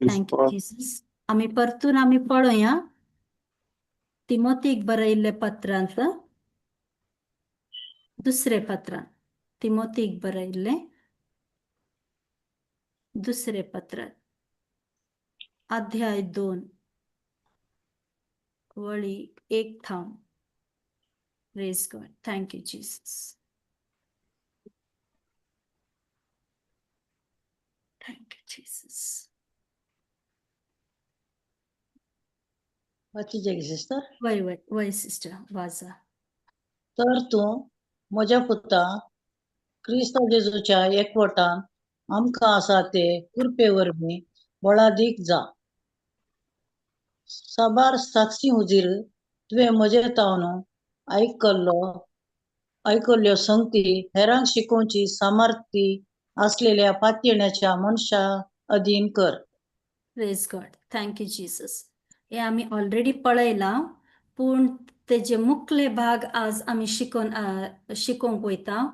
Thank you Jesus. आमी परतून आमी पळोवया तिमोतीक बरयल्ले पत्रांत, दुसरे पत्रांत, तिमोतीक बरयल्ले दुसरे पत्र, अध्याय 2, वळी 1 थावन. Praise God. Thank you Jesus. Thank you Jesus. वाचीजे सिस्टर? वय वय वय सिस्टर, वाजा. तर तूं म्हज्या पुता, क्रिस्त जेजूच्या एकवटान आमकां आसा ते कृपे वरवीं बळादीक जा. साबार साक्षी हुजीर तुवें म्हजे तावन आयकल्ल्यो संगती हेरांक शिकोवची सामर्थ्य आसलेल्या पातयेण्याच्या मनशा अधीन कर. Praise God. Thank you Jesus. हे आमी ऑलरेडी पळयलां, पूण तेजे मुखले भाग आज आमी शिकोवंक वयता.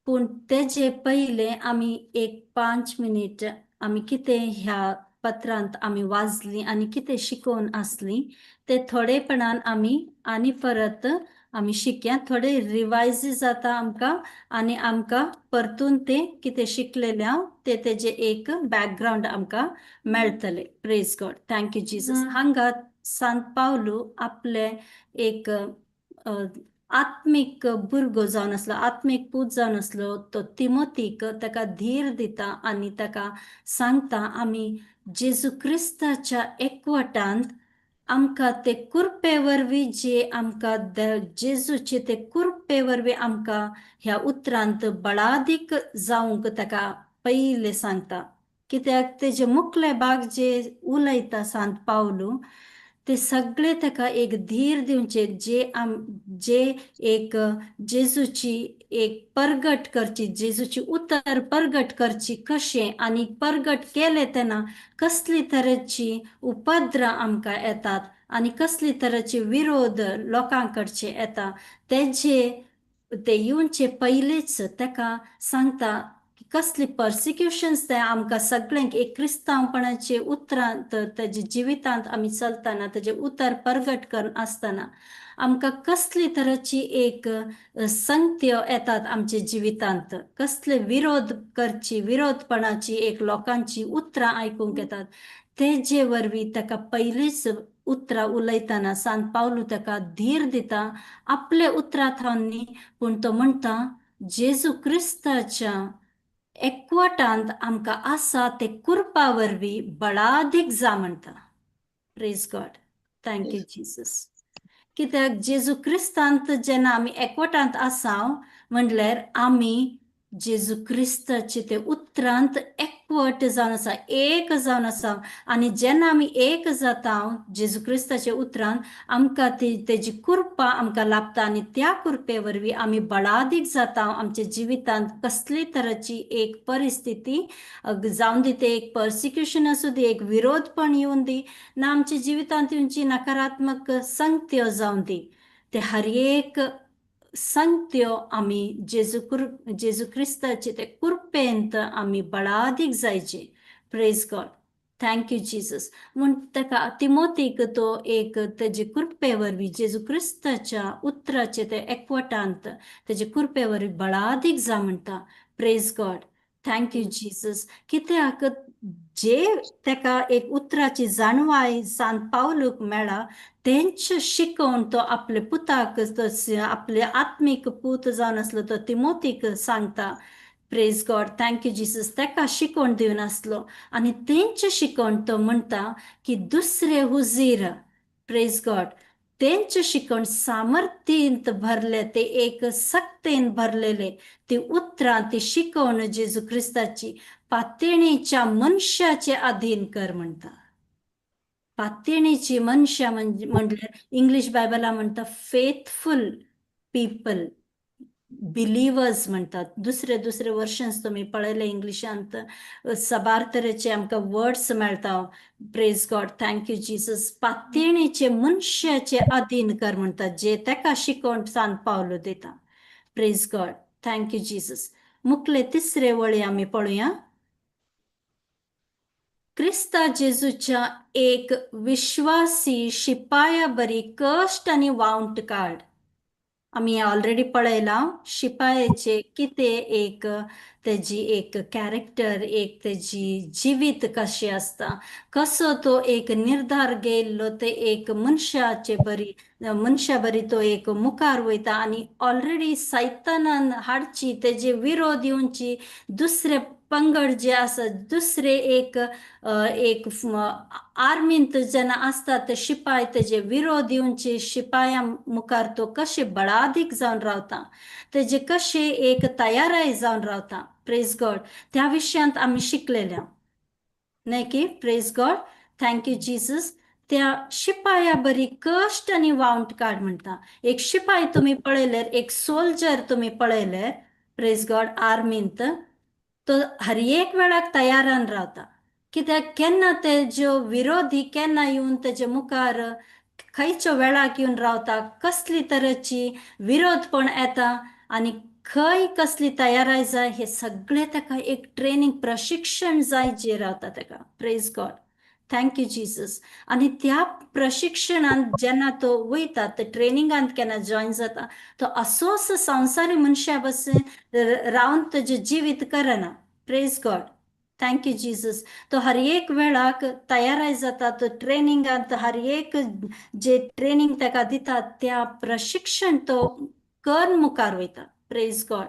पूण तेजे पयले आमी एक 5 मिनीट आमी कितें ह्या पत्रांत आमी वाजली आनी कितें शिकोवन आसली ते थोडेपणान आमी आनी परत आमी शिकया. थोडे रिवायज जाता आमकां आनी आमकां परतून ते कितें शिकलेले हांव ते तेजे एक बॅकग्रावंड आमकां मेळटले. Praise God. Thank you Jesus. हांगा सांत पावलू आपले एक आत्मीक भुरगो जावन आसलो, आत्मीक पूत जावन आसलो, तो तिमोतीक ताका धीर दिता आनी ताका सांगता आमी जेजू क्रिस्ताच्या एकवटांत आमकां ते कुरपे वरवीं जे आमकां जेजूचे ते कुरपे वरवीं आमकां ह्या उतरांत बळादीक जावंक ताका पयलें सांगता. कित्याक तेजे मुखले भाग जे उलयता सांत पावलू ते सगळे ताका एक धीर दिवचे, जे जे एक जेजूची एक परगट करची, जेजूची उतर परगट करची कशें आनी परगट केले तेन्ना कसली तरेची उपद्र आमकां येतात आनी कसली तरेचे विरोध लोकां कडचे येता, तेजे ते येवचे पयलींच ताका सांगता कसली पर्सिक्युशन्स ते आमकां सगळ्यांक एक क्रिस्तांवपणाचे उतरांत तेजे जिवितांत आमी चलतना तेजें उतर परगट करून आसतना आमकां कसली तरेची एक संगत्यो येतात आमच्या जिवितांत, कसले विरोध करची, विरोधपणाची एक लोकांची उतरां आयकूंक येतात, तेजे वरवीं ताका पयलींच उतरां उलयतना सांत पावलू ताका धीर दिता आपले उतरां थावन न्ही, पूण तो म्हणटा जेजू क्रिस्ताच्या एकवटांत आमकां आसा ते कुरपा वरवीं बळादीक जा म्हणटा. Praise God. Thank you Jesus. कित्याक जेजू क्रिस्तांत जेन्ना आमी एकवटांत आसा म्हणल्यार आमी जेजू क्रिस्ताचे ते उतरांत एकवट जावन आसा, एक जावन आसा. आनी जेन्ना आमी एक जाता जेजू क्रिस्ताच्या उतरांत आमकां ती तेजी कृपा आमकां लाभता आनी त्या कृपे वरवीं आमी बळादीक जाता. आमच्या जिवितांत कसली तरेची एक परिस्थिती जावन दी, ते एक पर्सिक्युशन आसूं दी, एक विरोध पण येवन दी ना, आमच्या जिवितांत येवची नकारात्मक संगत्यो जावन दी, ते हर एक संगत्यो आमी जेजू क्रिस्ताचे ते कुरपेंत आमी बळादीक जायचे. Praise God. Thank you Jesus. म्हूण ताका तिमोतीक तो एक तेजे कृपे वरवीं जेजू क्रिस्ताच्या उतराचे ते एकवटांत तेजे कृपे वरवीं बळादीक जा म्हणटा. Praise God. Thank you Jesus. कित्याक जे ताका एक उतराची जाणवाय सांत पावलूक मेळ्ळा तेंच शिकोवन तो आपले पुताक, आपले आत्मीक पूत जावन आसलो तो तिमोतीक सांगता. Praise God. Thank you Jesus. ताका शिकोवन दिवन आसलो आनी तेंच शिकोवन तो म्हणटा की दुसरे हुजीर, प्रेज गॉड, तेंच शिकवण सामर्थ्यंत भरले, ते एक सक्तेन भरलेले ती उतरां, ती शिकवण जेजू क्रिस्ताची पातेणीच्या मनशाचे अधीन कर म्हणटा. पातेणीची मनशां म्हणल्यार इंग्लीश बायबला म्हणटा फेथफूल पीपल, बिलिवर्स म्हणटात. दुसरे दुसरे वर्शन्स तुमी पळयले इंग्लिशांत साबार तरेचे आमकां वर्ड्स मेळटा. Praise God. Thank you Jesus. पातेणीचे मनशाचे अधीन कर म्हणटात, जे ताका शिकोवन सांत पावलो दिता. Praise God. Thank you Jesus. मुखले तिसरे वळी आमी पळोवया. क्रिस्ता जेजूच्या एक विश्वासी शिपाया बरी कश्ट आनी वावंट काड. आमी ऑलरेडी पळयलां शिपायाचे कितें एक तेजी एक कॅरेक्टर, एक तेजी जिवीत कशें आसता, कसो तो एक निर्धार घेयल्लो ते एक मनशाचे बरी मनशा बरी तो एक मुखार वयता आनी ऑलरेडी सैतानान हाडची तेजे विरोध येवची, दुसरे पंगड जे आसा, दुसरे एक एक आर्मींत जेन्ना आसता ते शिपाय तेजे विरोध येवचे, शिपाया मुखार तो कशे बळादीक जावन रावता, तेजे कशे एक तयाराय जावन रावता. प्रेज गॉड. त्या विशयांत आमी शिकलेल्या न्हय की? Praise God, thank you Jesus. त्या शिपाया बरी कश्ट आनी वावंट काड म्हणटा. एक शिपाय तुमी पळयल्यार, एक सोल्जर तुमी पळयल्यार, प्रेज गॉड, आर्मींत तो हर एक वेळाक तयारान रावता, कित्याक केन्ना ते ज्यो विरोधी केन्ना येवन तेजे मुखार खंयच्या वेळाक येवन रावता, कसली तरेची विरोधपण येता आनी खंय कसली तयाराय जाय, हे सगळे ताका एक ट्रेनिंग, प्रशिक्षण जाय जे रावता ताका. Praise God, thank you Jesus. आनी त्या प्रशिक्षणांत जेन्ना तो वयता, ते ट्रेनिंगांत केन्ना जॉयन जाता, तो असोच संवसारी मनशा भशेन रावन तेजें जिवीत करना. Praise God, thank you Jesus. तो हर एक वेळाक तयाराय जाता. तो ट्रेनिंगांत हर एक जे ट्रेनिंग ताका दितात, त्या प्रशिक्षण तो कर मुखार वयता. Praise God,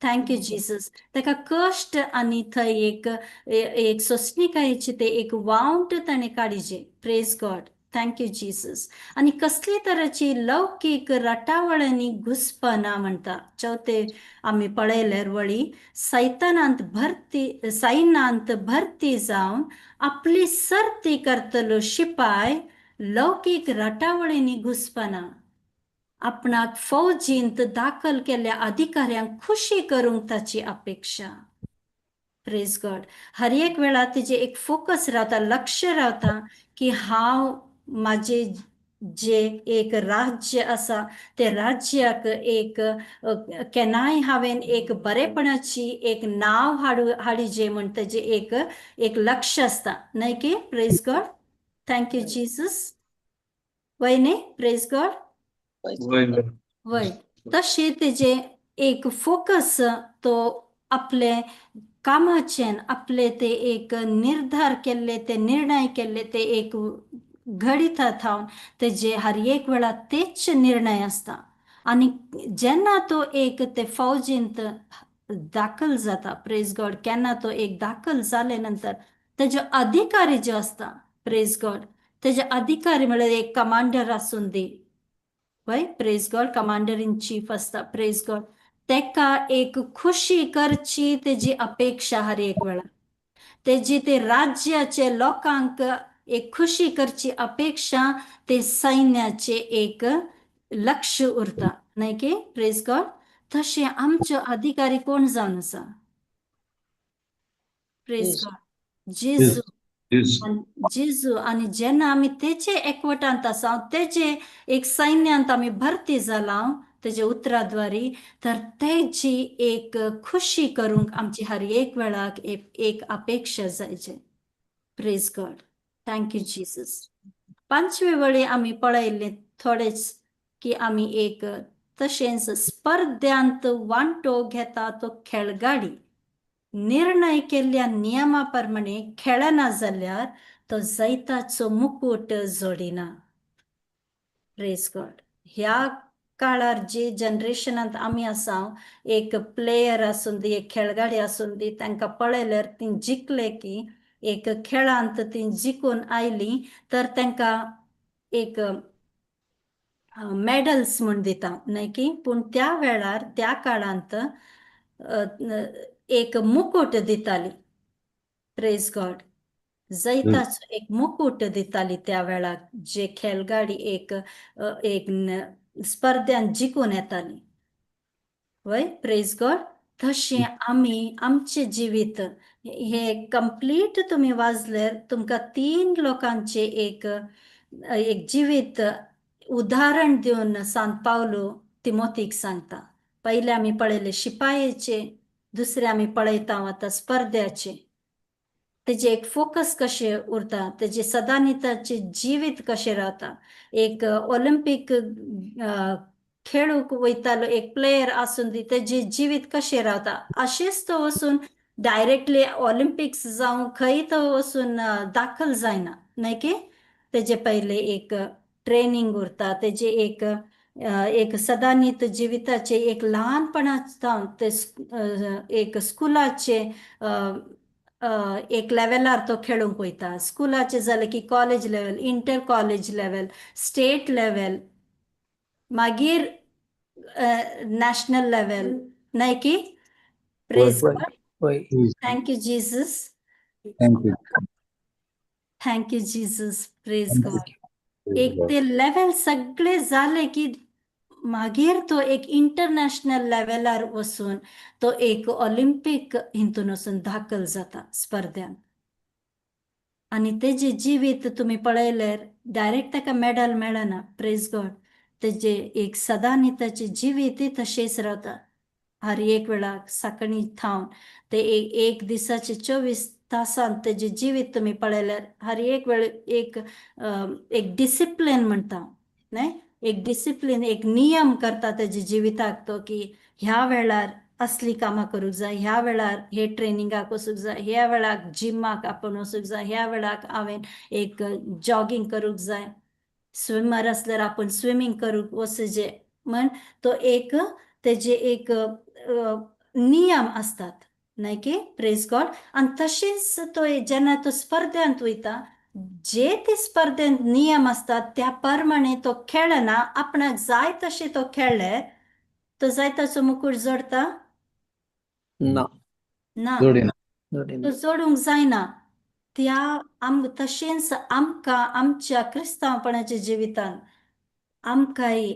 thank you Jesus. ताका कश्ट आनी थंय एक एक सोंसणिकायेची ते एक वावंट ताणें काडिजे. Praise God, thank you Jesus. आनी कसली तरेची लौकीक रटावळांनी घुसपना म्हणटा. चवथे आमी पळयल्यार वळी, सैतानांत भरती, सैनांत भरती जावन आपली सर्ती करतलो शिपाय लौकीक रटावळींनी घुसपना, आपणाक फौजींत दाखल केल्ल्या अधिकाऱ्यांक खुशी करूंक ताची अपेक्षा. प्रेज गॉड. हर एक वेळा तेजे एक फोकस रावता, लक्ष रावता की हांव म्हाजे जे एक राज्य आसा, ते राज्याक एक केन्नाय हांवें एक बरेपणाची एक नांव हाडू हाडिजे म्हण तेजें एक एक लक्ष आसता, न्हय की? Praise God, thank you Jesus. वय न्ही? Praise God. वय, तशें तेजें एक फोकस, तो आपले कामाचें, आपले ते एक निर्धार केल्ले, ते निर्णय केल्ले, ते एक घडिता थावन तेजे हर एक वेळा तेच निर्णय आसता. आनी जेन्ना तो एक ते फौजींत दाखल जाता, प्रेज गॉड, केन्ना तो एक दाखल जाले नंतर तेजे अधिकारी जे आसता, प्रेज गॉड, तेजे अधिकारी म्हळ्यार एक कमांडर आसून दी, वय, praise God, commander in chief आसता, प्रेज गॉड, तेका एक खुशी करची तेजी अपेक्षा. हर एक वेळा तेजी ते राज्याचे लोकांक एक खुशी करची अपेक्षा, ते सैन्याचे एक लक्ष उरता, न्हय की? प्रेज गॉड. तशें आमच्यो अधिकारी कोण जावन आसा? प्रेज गॉड, जेजू. जेजू. आनी जेन्ना आमी तेचे एकवटांत आसा, तेजे एक सैन्यांत आमी भरती जाला तेजे उतराद्वारी, तर तेजी एक खुशी करूंक आमची हर एक वेळाक एक एक अपेक्षा जायचे. Praise God, thank you Jesus. पांचवे वळी आमी पळयल्ले थोडेच की आमी एक तशेंच स्पर्ध्यांत वांटो घेता तो खेळगाडी निर्णय केल्ल्या नियमा प्रमाणे खेळना जाल्यार तो जैताचो मुकूट जोडिना. प्रेज गॉड. ह्या काळार जे जनरेशनांत आमी आसा, एक प्लेयर आसूं दी, एक खेळगाडी आसूं दी, तांकां पळयल्यार ती जिखले की एक खेळांत ती जिखून आयली तर तांकां एक मॅडल्स म्हूण दिता, न्हय की? पूण त्या वेळार, त्या काळांत एक मुकूट दिताली. प्रेज गॉड. जैताचो एक मुकूट दिताली त्या वेळार जे खेळगाडी एक एक स्पर्ध्यान जिखून येताली, वय? प्रेज गॉड. तशें आमी आमचें जिवीत हे कंप्लीट तुमी वाजल्यार तुमकां तीन लोकांचे एक एक जिवीत उदाहरण दिवन सांत पावलो तिमोतीक सांगता. पयले आमी पळयले शिपायेचे, दुसरे आमी पळयता आतां स्पर्ध्याचे. तेजे एक फोकस कशें उरता, तेजे सदानिताचें जिवीत कशें रावता. एक ऑलिम्पीक खेळूंक वयतालो एक प्लेयर आसून दी, तेजें जिवीत कशें रावता, अशेंच तो वचून डायरेक्टली ऑलिम्पिक्स जावं खंय तो वचून दाखल जायना, न्हय की? तेजे पयले एक ट्रेनींग उरता, तेजे एक एक सदानीत जिविताचे एक ल्हानपणा सावन ते एक स्कुलाचे एक लेवलार तो खेळूंक वयता. स्कुलाचे जालें की college level, inter college level, state level, मागीर नॅशनल लेवल, न्हय की? प्रेज वय वय. Thank you Jesus. Thank you. Thank you Jesus. Praise God. एक ते लेवल सगळे जाले की मागीर तो एक इंटरनॅशनल लेवलार वचून तो एक ऑलिम्पीक हितून वचून दाखल जाता स्पर्ध्यान. आनी तेजें जिवीत तुमी पळयल्यार डायरेक्ट ताका मेडल मेळना. प्रेज गॉड. तेजे एक सदानिताचें जिवीतय तशेंच रावता. हर एक वेळाक सकाळीं थावन ते एक एक दिसाचे 24 तासांत तेजें जिवीत तुमी पळयल्यार हर एक वेळ एक एक डिसिप्लीन म्हणटा न्हय, एक डिसिप्लीन, एक नियम करता तेजे जिविताक तो की ह्या वेळार असली कामां करूंक जाय, ह्या वेळार हे ट्रेनिंगाक वचूंक जाय, ह्या वेळाक जिमाक आपूण वचूंक जाय, ह्या वेळाक हांवें एक जॉगींग करूंक जाय, स्विमर आसल्यार आपूण स्विमींग करूंक वचचें म्हण तो एक तेजे एक नियम आसतात, न्हय की? प्रेज गॉड. आनी तशेंच तो जेन्ना तो स्पर्ध्यांत वयता, जे ते स्पर्धेंत नियम आसतात त्या प्रमाणे तो खेळना, आपणाक जाय तशें तो खेळ्ळे, तो जाय ताचो मुकूट जोडता? ना. ना. जोडिना. जोडिना. तो जोडूंक जायना. त्या आम तशेंच आमकां आमच्या क्रिस्तांवपणाच्या जिवितांत आमकांय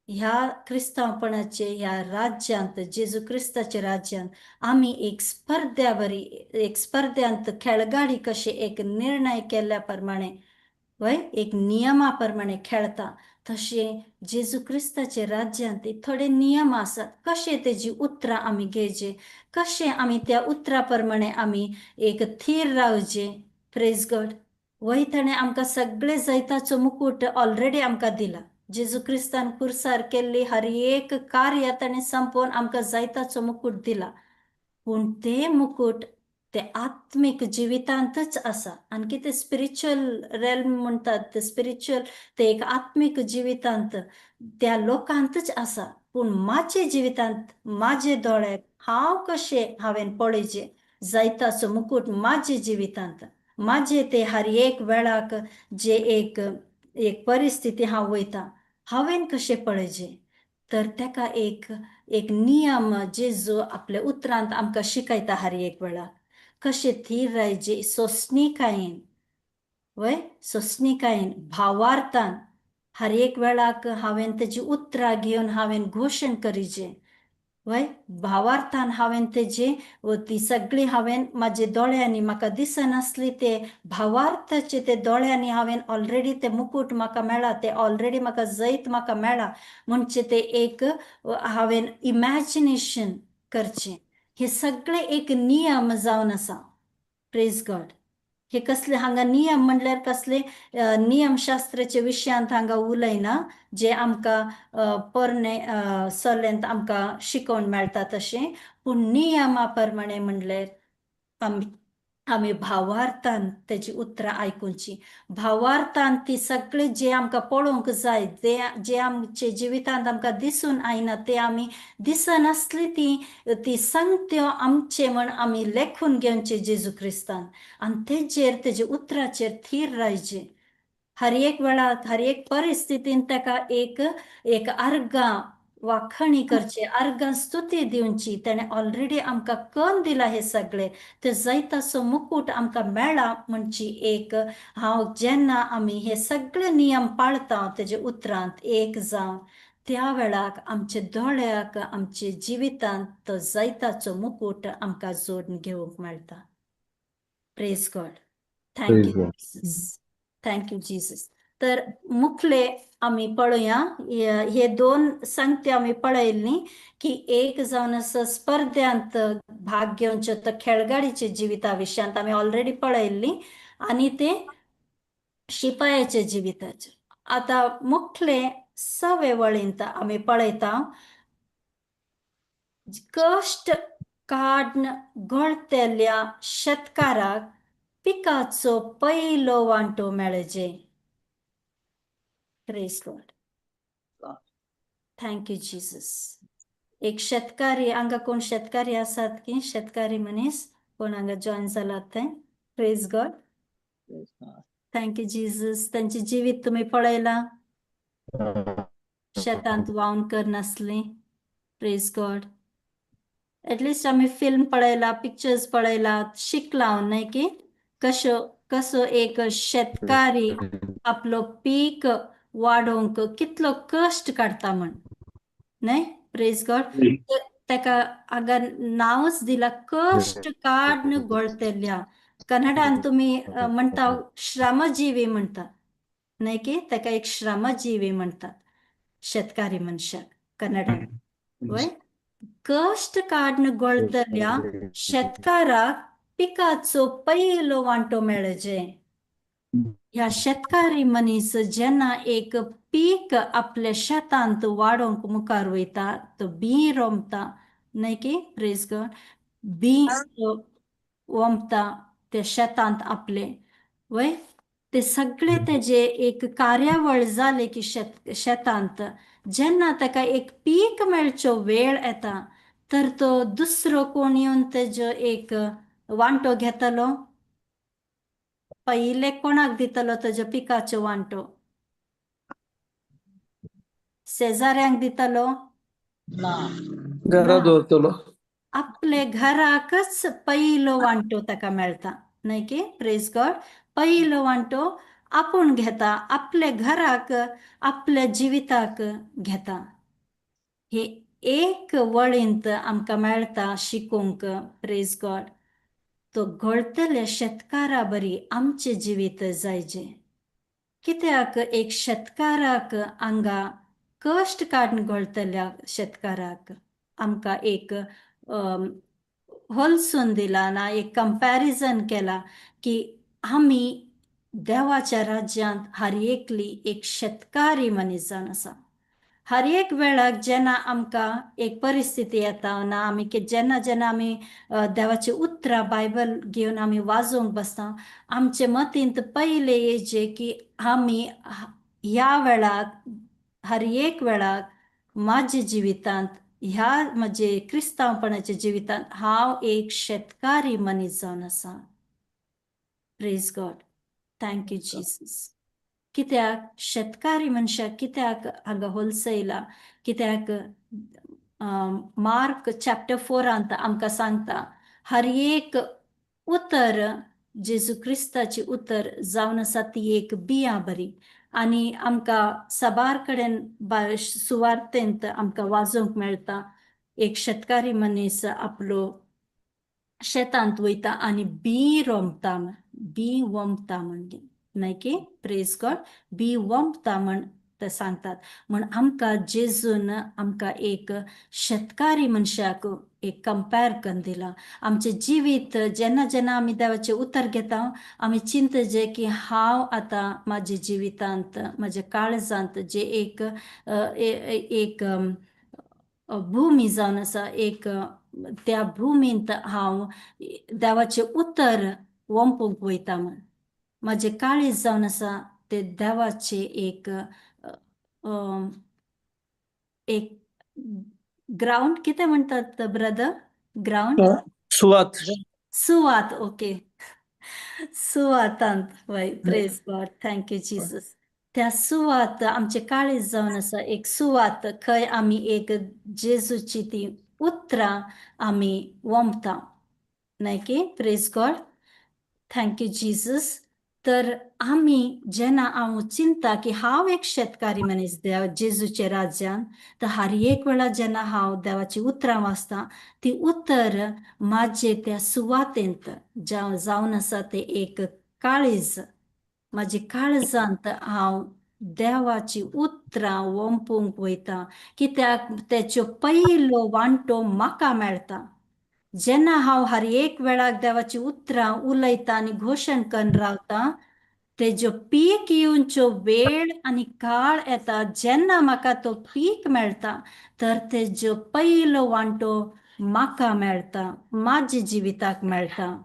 ह्या क्रिस्तांवपणाचे ह्या राज्यांत, जेजू क्रिस्ताच्या राज्यांत आमी एक स्पर्ध्या बरी, एक स्पर्ध्यांत खेळगाडी कशे एक निर्णय केल्ल्या प्रमाणे, वय, एक नियमा प्रमाणे खेळता, तशें जेजू क्रिस्ताच्या राज्यांत थोडे नियम आसात. कशें तेजी उतरां आमी घेवचे, कशें आमी त्या उतरा प्रमाणे आमी एक थीर रावचें. प्रेज गॉड. वय, ताणें आमकां सगळे जैताचो मुकूट ऑलरेडी आमकां दिला. जेजू क्रिस्तान खुर्सार केल्ली हर एक कार्य ताणें संपोवन आमकां जैताचो मुकूट दिला. पूण ते मुकूट ते आत्मीक जिवितांतच आसा. आणखी ते स्पिरिच्युअल रेल्म म्हणटात, ते स्पिरिच्युअल, ते एक आत्मीक जिवितांत त्या लोकांतच आसा. पूण म्हाजे जिवितांत म्हाजे दोळे हांव कशें हांवें पळयचें जैताचो मुकूट म्हाजे जिवितांत, म्हाजे ते हर एक वेळाक जे एक एक परिस्थिती हांव वयता, हांवें कशें पळयचें? तर ताका एक एक नियम जेजू आपल्या उतरांत आमकां शिकयता, हर एक वेळाक कशें थीर रावचें, सोंसणीकायेन, वय, सोंसणीकायेन, भावार्थान हर एक वेळाक हांवें तेजी उतरां घेवन हांवें घोशण करीचें. वय, भावार्थान हांवें तेजी ती सगळी हांवें म्हाजे दोळ्यांनी म्हाका दिसनासली, ते भावार्थाचे ते दोळ्यांनी हांवें ऑलरेडी ते मुकूट म्हाका मेळ्ळा, ते ऑलरेडी म्हाका जैत म्हाका मेळ्ळा म्हणचे ते एक हांवें इमॅजिनेशन करचें. हे सगळे एक नियम जावन आसा. प्रेज गॉड. हे कसले हांगा नियम म्हणल्यार कसले नियमशास्त्राच्या विशयांत हांगा उलयना, जे आमकां पोरणे सलेंत आमकां शिकोवन मेळटा तशें. पूण नियमा प्रमाणे म्हणल्यार आमी भावार्थान तेजी उतरां आयकुची, भावार्थान ती सगळी जे आमकां पळोवंक जाय, जे जे आमचे जिवितांत आमकां दिसून आयना, ते आमी दिसनासली ती ती संगत्यो आमचे म्हण आमी लेखून घेवचे जेजू क्रिस्तान आनी तेजेर, तेजे उतराचेर थीर रावचे. हर एक वेळार, हर एक परिस्थितीन ताका एक एक अर्गां वाखणी करचे, अर्गां स्तुती दिवची. तेणें ऑलरेडी आमकां कन्न दिला हे सगळे, ते जैताचो मुकूट आमकां मेळ्ळा म्हणची एक हांव जेन्ना आमी हे सगळे नियम पाळता, तेजे उतरांत एक जावन, त्या वेळाक आमच्या दोळ्याक आमच्या जिवितांत तो जैताचो मुकूट आमकां जोडून घेवंक मेळटा. Praise God. Thank Praise you God. Jesus. Thank you Jesus. तर मुखले आमी पळोवया, हे दोन संगती आमी पळयल्ली की एक जावन आसा स्पर्ध्यांत भाग घेवचो तर खेळगाडीच्या जिविता विशयांत आमी ऑलरेडी पळयल्ली आनी ते शिपायाच्या जिविताचे. आतां मुखले सवे वळींत आमी पळयता, कश्ट काडन घोळटेल्या शेतकाराक पिकाचो पयलो वांटो मेळजे. Praise God. Thank you Jesus. एक शेतकारी, हांगा कोण शेतकारी आसात की शेतकारी मनीस कोण हांगा जॉईन जालात ते? Praise God. Praise God. Thank you Jesus. तांचे जिवीत तुमी पळयलां, शेतांत वावन करनासली. प्रेज गॉड. एटलिस्ट आमी फिल्म पळयला, पिक्चर्स पळयला, शिकला न्हय की कशो कसो एक शेतकारी आपलो पीक वाडोवंक कितलो कश्ट काडटा म्हण, न्हय? प्रेज गॉड. ताका हांगा नांवच दिला, कश्ट काडन घोळटेल्या. कन्नडान तुमी म्हणटा श्रमजीवी म्हणटा, न्हय की? ताका एक श्रमजीवी म्हणटात शेतकारी मनशाक कन्नडान, वय? कश्ट काडन घोळटल्या शेतकाराक पिकाचो पयलो वांटो मेळजे. ह्या शेतकारी मनीस जेन्ना एक पीक आपल्या शेतांत वाडोवंक मुखार वयता, तो बीं रोमता, न्हय की? प्रेज गॉड. बीं ओंपता त्या शेतांत आपले, वय? ते सगळे तेजे एक कार्यावळ जाले की शेतांत जेन्ना ताका एक पीक मेळचो वेळ येता, तर तो दुसरो कोण येवन तेजो एक वांटो घेतलो? पयले कोणाक दितलो तेजो पिकाचो वांटो? शेजाऱ्यांक दितलो? ना. घरा दवरतलो. आपले घराकच पयलो वांटो ताका मेळटा, न्हय की? प्रेज गॉड. पयलो वांटो आपूण घेता, आपले घराक, आपल्या जिविताक घेता. हे एक वळींत आमकां मेळटा शिकूंक. प्रेज गॉड. तो घोळटल्या शेतकारा बरी आमचें जिवीत जायजे. कित्याक एक शेतकाराक हांगा कश्ट काडून घोळटल्या शेतकाराक आमकां एक होलसून दिला ना, एक कंपॅरिजन केला की आमी देवाच्या राज्यांत हर एकली एक शेतकारी मनीस जावन आसा. हर एक वेळाक जेन्ना आमकां एक परिस्थिती येता ना, आमी जेन्ना जेन्ना आमी देवाची उतरां बायबल घेवन आमी वाजोवंक बसता, आमचे मतींत पयले येचे की आमी ह्या वेळाक, हर एक वेळाक म्हाज्या जिवितांत, ह्या म्हजे क्रिस्तांवपणाच्या जिवितांत हांव एक शेतकारी मनीस जावन आसा. Praise God. Thank you Jesus. कित्याक शेतकारी मनशाक कित्याक हांगा होलसयला? कित्याक मार्क चॅप्टर 4आंत आमकां सांगता, हर एक उतर, जेजू क्रिस्ताची उतर जावन आसा ती एक बियां बरी. आनी आमकां साबार कडेन सुवार्तेंत आमकां वाजोवंक मेळटा, एक शेतकारी मनीस आपलो शेतांत वयता आनी बीं रोमता, बीं वोमता म्हणजे, न्हय की? प्रेज गॉड. बीं वोमता म्हण ते सांगतात. म्हण आमकां जेजून आमकां एक शेतकारी मनशाक एक कंपेर करून दिला. आमचें जिवीत जेन्ना जेन्ना आमी देवाचें उतर घेता, आमी चिंतचे की हांव आतां म्हाज्या जिवितांत, म्हाज्या काळजांत जे एक एक भुमी जावन आसा, एक त्या भुमींत हांव देवाचें उतर वोंपूंक वयता म्हण. म्हाजें काळीज जावन आसा ते देवाचें एक एक ग्रावंड, कितें म्हणटात ब्रदर, ग्रावंड? सुवात. सुवात, ओके, सुवातांत, वय. Praise God. Thank you Jesus. त्या सुवात आमचें काळीज जावन आसा एक सुवात, खंय आमी एक जेजूची ती उतरां आमी वोमता, न्हय की? Praise God. Thank you Jesus. तर आमी जेन्ना हांव चिंता की हांव एक शेतकारी मनीस देव जेजूच्या राज्यान, तर हर एक वेळा जेन्ना हांव देवाची उतरां वाचता, ती उतर म्हाजे त्या सुवातेंत जावन आसा ते एक काळीज म्हाजे काळजांत हांव देवाची उतरां वोंपूंक वयता, कित्याक तेच्यो पयलो वांटो म्हाका मेळटा. जेन्ना हांव हर एक वेळाक देवाची उतरां उलयता आनी घोशण करून रावता, तेज्यो पीक येवच्यो वेळ आनी काळ येता, जेन्ना म्हाका तो पीक मेळटा तर तेज्यो पयलो वांटो म्हाका मेळटा, म्हाज्या जिविताक मेळटा.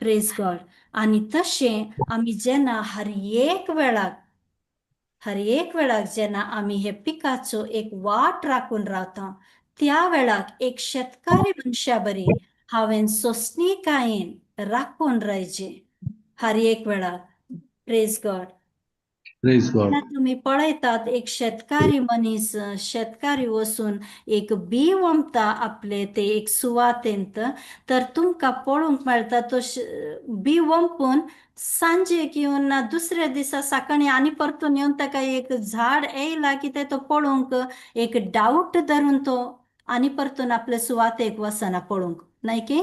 Praise God. आनी तशें आमी जेन्ना हर एक वेळाक, हर एक वेळाक जेन्ना आमी हे पिकाचो एक वाट राखून रावता, त्या वेळाक एक शेतकारी मनशा बरी हांवें सोंसणीकायेन राखून रावचें हर एक वेळाक. Praise God. Praise God. तुमी पळयतात एक शेतकारी मनीस, शेतकारी वचून एक बी वोमता आपले ते एक सुवातेंत, तर तुमकां पळोवंक मेळटा तो बी वोंपून सांजेक येवन ना दुसऱ्या दिसा सकाळीं आनी परतून येवन ताका एक झाड येयला कितें तो पळोवंक एक डावट धरून तो आनी परतून आपले सुवातेक वचना पळोवंक, न्हय की?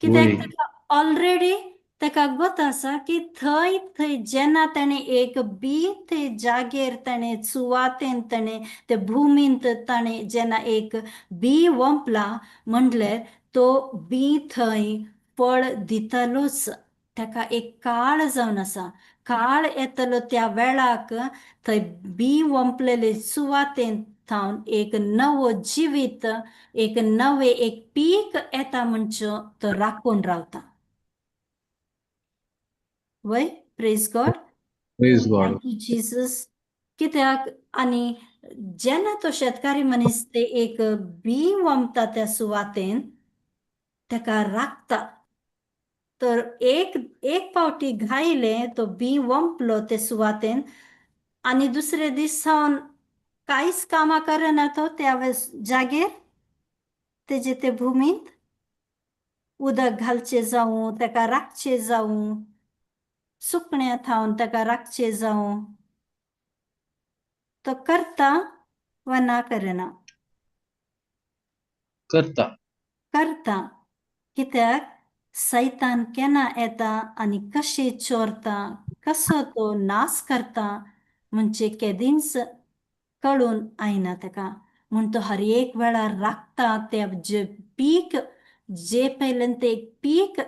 कित्याक ताका ऑलरेडी ताका गत आसा की थंय थंय जेन्ना ताणें एक बी थंय जागेर ताणें सुवातेन ताणें ते भुमींत ताणें जेन्ना एक बी वोंपला म्हणल्यार तो बी थंय फळ दितलोच. ताका एक काळ जावन आसा, काळ येतलो त्या वेळाक थंय बी वोंपलेले सुवातेन थावन एक नवो जिवीत, एक नवें एक पीक येता म्हणचो तो राखून रावता. वय? Praise God. Praise God. Thank you Jesus. कित्याक आनी जेन्ना तो शेतकारी मनीस ते एक बी वोमता त्या सुवातेन ताका राखता, तर एक एक फावटी घायलें तो बी वोंपलो ते सुवातेन आनी दुसरे दीस सावन कांयच कामां करना तो त्या जागेर, तेजे ते भुमींत उदक घालचें जावं, ताका राखचें जावं, सुकण्या थावन ताका राखचें जावं, तो करता वा ना करना? करता. करता. कित्याक सैतान केन्ना येता आनी कशें चोरता, कसो तो नाश करता म्हणजे केदींच कळून आयना ताका. म्हूण तो हर एक वेळार राखता ते जे पीक, जे पयल्यान ते पीक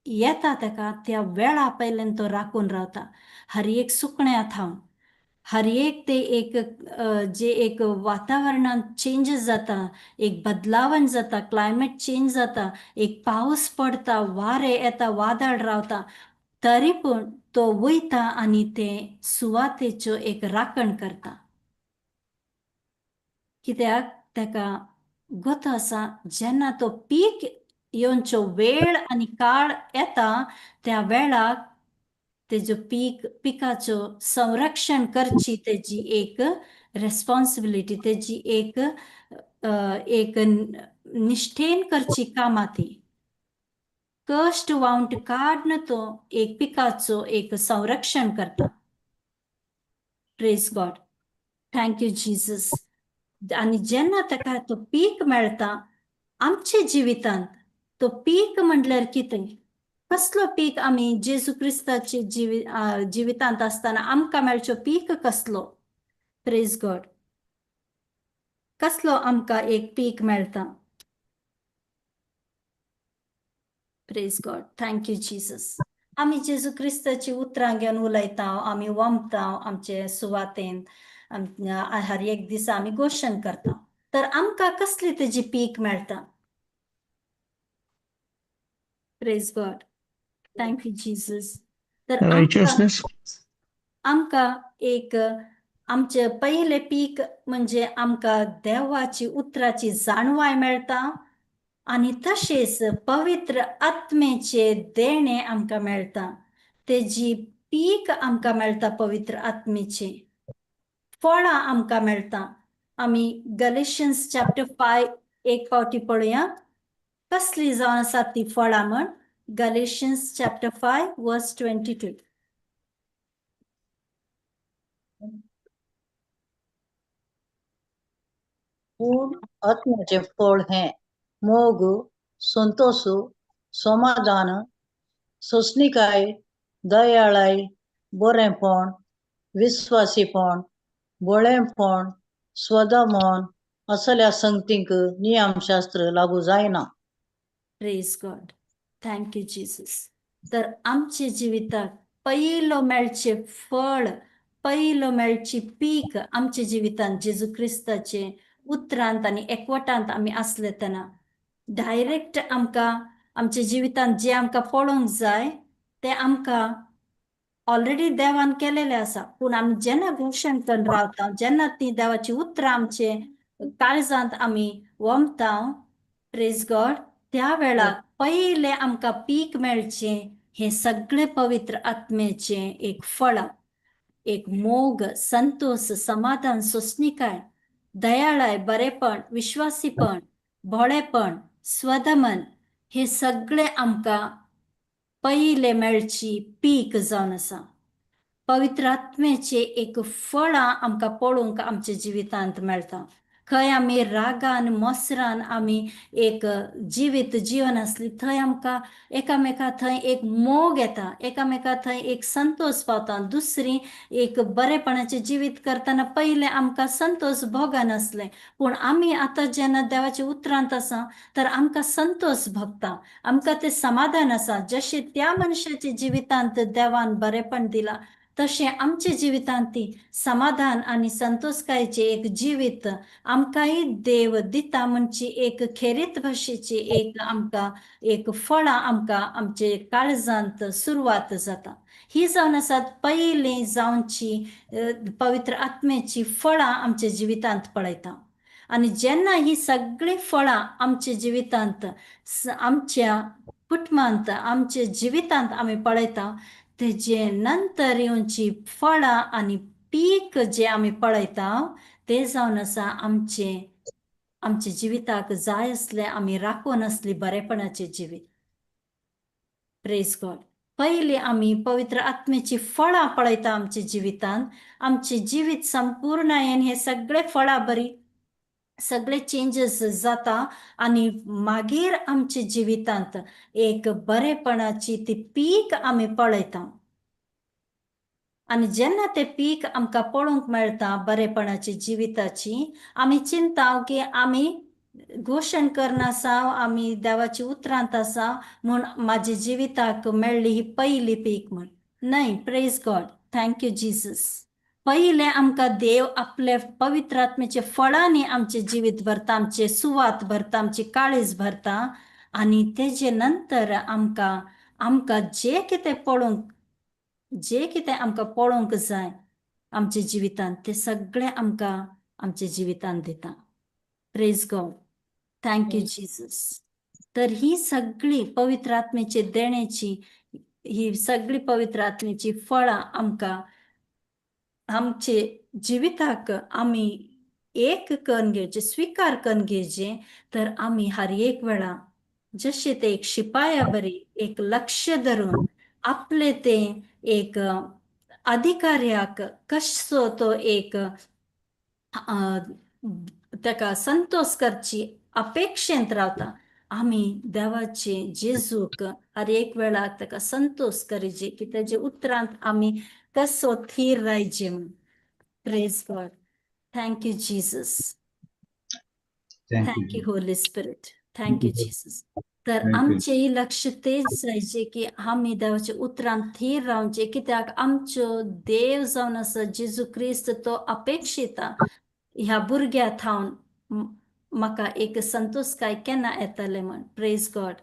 येता ताका त्या वेळा पयल्यान तो राखून रावता. हर एक सुकण्या थावन, हर एक ते एक जे एक वातावरणांत चेंजीस जाता, एक बदलावन जाता, क्लायमेट चेंज जाता, एक पावस पडटा, वारें येता, वादळ रावता, तरी पूण तो वयता आनी ते सुवातेच्यो एक राखण करता. कित्याक ताका गत आसा जेन्ना तो पीक येवचो वेळ आनी काळ येता त्या वेळाक तेजो पीक, पिकाचो संरक्षण करची तेजी एक रेस्पॉन्सिबिलिटी, तेजी एक एक निश्ठेन करची कामां ती. कश्ट वावंट काडन तो एक पिकाचो एक संरक्षण करता. Praise God. Thank you Jesus. आनी जेन्ना ताका तो पीक मेळटा आमच्या जिवितांत, तो पीक म्हटल्यार कितें, कसलो पीक आमी जेजू क्रिस्ताचे जिवितांत आसतना आमकां मेळचो पीक कसलो? Praise God. कसलो आमकां एक पीक मेळटा? Praise God. Thank you Jesus. आमी जेजू क्रिस्ताची उतरां घेवन उलयता, आमी वमता आमचे सुवातेन, हर एक दिसा आमी घोशण करता, तर आमकां कसली तेजी पीक मेळटा? Praise God. Thank you Jesus. तर Righteousness. आमकां एक आमचे पयलें पीक म्हणजे आमकां देवाची उतराची जाणवाय मेळटा आनी तशेंच पवित्र आत्मेचे देणें आमकां मेळटा. तेजी पीक आमकां मेळटा, पवित्र आत्मेचे फळां आमकां मेळटा. आमी गलेशियन्स चॅप्टर 5 एक फावटी पळोवया कसली जावन आसा ती फळां म्हण. Galatians chapter 5 verse 22. पूण आत्म्याचें फळ हें मोग, संतोष, समाधान, सोंसणीकाय, दयाळाय, बरेंपण, विस्वासीपण, भोळेपण, स्वदमन असल्या संगतींक नियमशास्त्र लागू जायना. Praise God, thank you Jesus. तर आमच्या जिविताक पयलो मेळचें फळ, पयलो मेळची पीक आमच्या जिवितांत जेजू क्रिस्ताचे उतरांत आनी एकवटांत आमी आसले तेन्ना डायरेक्ट आमकां आमच्या जिवितांत जें आमकां पळोवंक जाय तें आमकां ऑलरेडी देवान केलेलें आसा. पूण आमी जेन्ना घोशण करून रावता, जेन्ना ती देवाची उतरां आमचे काळजांत आमी वमता, प्रेज गॉड, त्या वेळार पयलें आमकां पीक मेळचें हें सगळें पवित्र आत्म्याचें एक फळां, एक मोग, संतोष, समाधान, सोंसणीकाय, दयाळाय, बरेपण, विश्वासीपण, भोळेपण, स्वदमन, हे सगळें आमकां पयलें मेळची पीक जावन आसा. पवित्र आत्म्याचें एक फळां आमकां पळोवंक आमच्या जिवितांत मेळटा. खंय आमी रागान मोसरान आमी एक जिवीत जिवन आसली थंय आमकां एकामेका थंय एक मोग येता, एकामेका थंय एक संतोष पावता. दुसरी एक बरेपणाचें जिवीत करतना पयलें आमकां संतोष भोगनासलें, पूण आमी आतां जेन्ना देवाच्या उतरांत आसा तर आमकां संतोष भोगता, आमकां तें समाधान आसा. जशें त्या मनशाच्या जिवितांत देवान बरेपण दिलां तशें आमच्या जिवितांत ती समाधान आनी संतोषकायेचें एक जिवीत आमकांय देव दिता. म्हणची एक खेरीत भाशेची एक आमकां एक फळां आमकां आमचे काळजांत सुरवात जाता. ही जावन आसात पयलीं जावची पवित्र आत्म्याची फळां आमच्या जिवितांत पळयता. आनी जेन्ना ही सगळीं फळां आमच्या जिवितांत, आमच्या कुटुंबांत, आमच्या जिवितांत आमी पळयता, तेजे नंतर येवची फळां आनी पीक जे आमी पळयता ते जावन आसा आमचे आमच्या जिविताक जाय आसलें आमी राखून आसली बरेपणाचें जिवीत. Praise God. पयलीं आमी पवित्र आत्म्याची फळां पळयता आमच्या जिवितांत, आमचें जिवीत संपूर्णायेन हे सगळे फळां बरी सगळे चेंजीस जाता आनी मागीर आमच्या जिवितांत एक बरेपणाची ती पीक आमी पळयता. आनी जेन्ना तें पीक आमकां पळोवंक मेळटा बरेपणाची जिविताची, आमी चिंता की आमी घोशण करनासा, आमी देवाची उतरांत आसा म्हूण म्हाज्या जिविताक मेळ्ळी ही पयली पीक म्हूण न्हय. Praise God, thank you Jesus. पयलें आमकां देव आपले पवित्र आत्म्याच्या फळांनी आमचें जिवीत भरता, आमचें सुवात भरता, आमची काळीज भरता आनी तेजे नंतर आमकां आमकां जें कितें पळोवंक, जें कितें आमकां पळोवंक जाय आमच्या जिवितांत तें सगळें आमकां आमच्या जिवितांत दिता. Praise God, thank you Jesus. तर ही सगळी पवित्र आत्म्याची देण्याची ही सगळी पवित्र आत्म्याची फळां आमकां आमचे जिविताक आमी एक करून घेवचे, स्विकार करून घेवचे. तर आमी हर एक वेळा जशें ते एक शिपाया बरी एक लक्ष धरून आपले ते एक अधिकाऱ्याक कसो तो एक ताका संतोष करची अपेक्षेंत रावता, आमी देवाचे जेजूक हर एक वेळाक ताका संतोष करिजे की तेजे उतरांत आमी कसो थीर रायजे म्हूण. Praise God, thank you Jesus. Thank you Holy Spirit, thank you Jesus. तर आमचेंय लक्ष तेच जायचें की आमी देवाच्या उतरान थीर रावचें, कित्याक आमचो देव जावन आसा जेजू क्रिस्त, तो अपेक्षिता ह्या भुरग्या थावन म्हाका एक संतोषकाय केन्ना येतलें म्हण. प्रेज गॉड.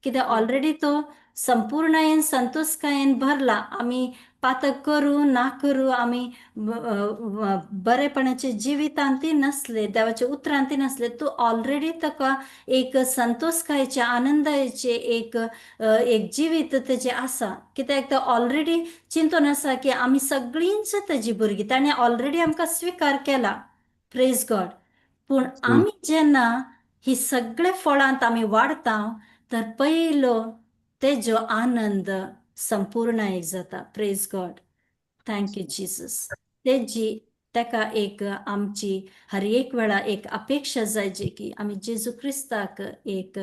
कित्याक ऑलरेडी तो संपूर्णायेन संतोषकायेन भरला. आमी पातक करूं ना करूं, आमी बरेपणाचे जिवितांतय नासले, देवाच्या उतरांतय नासले, तूं ऑलरेडी ताका एक संतोषकायेचे आनंदाचे एक एक जिवीत तेजें आसा. कित्याक तो ऑलरेडी चिंतून आसा की आमी सगळींच तेजी भुरगीं, ताणें ऑलरेडी आमकां स्विकार केला. Praise God. पूण आमी जेन्ना ही सगळे फळांत आमी वाडता तर पयलो तेजो आनंद संपूर्ण एक जाता. Praise God, thank you Jesus. तेजी ताका एक आमची हर एक वेळा एक अपेक्षा जायची की आमी जेजू क्रिस्ताक एक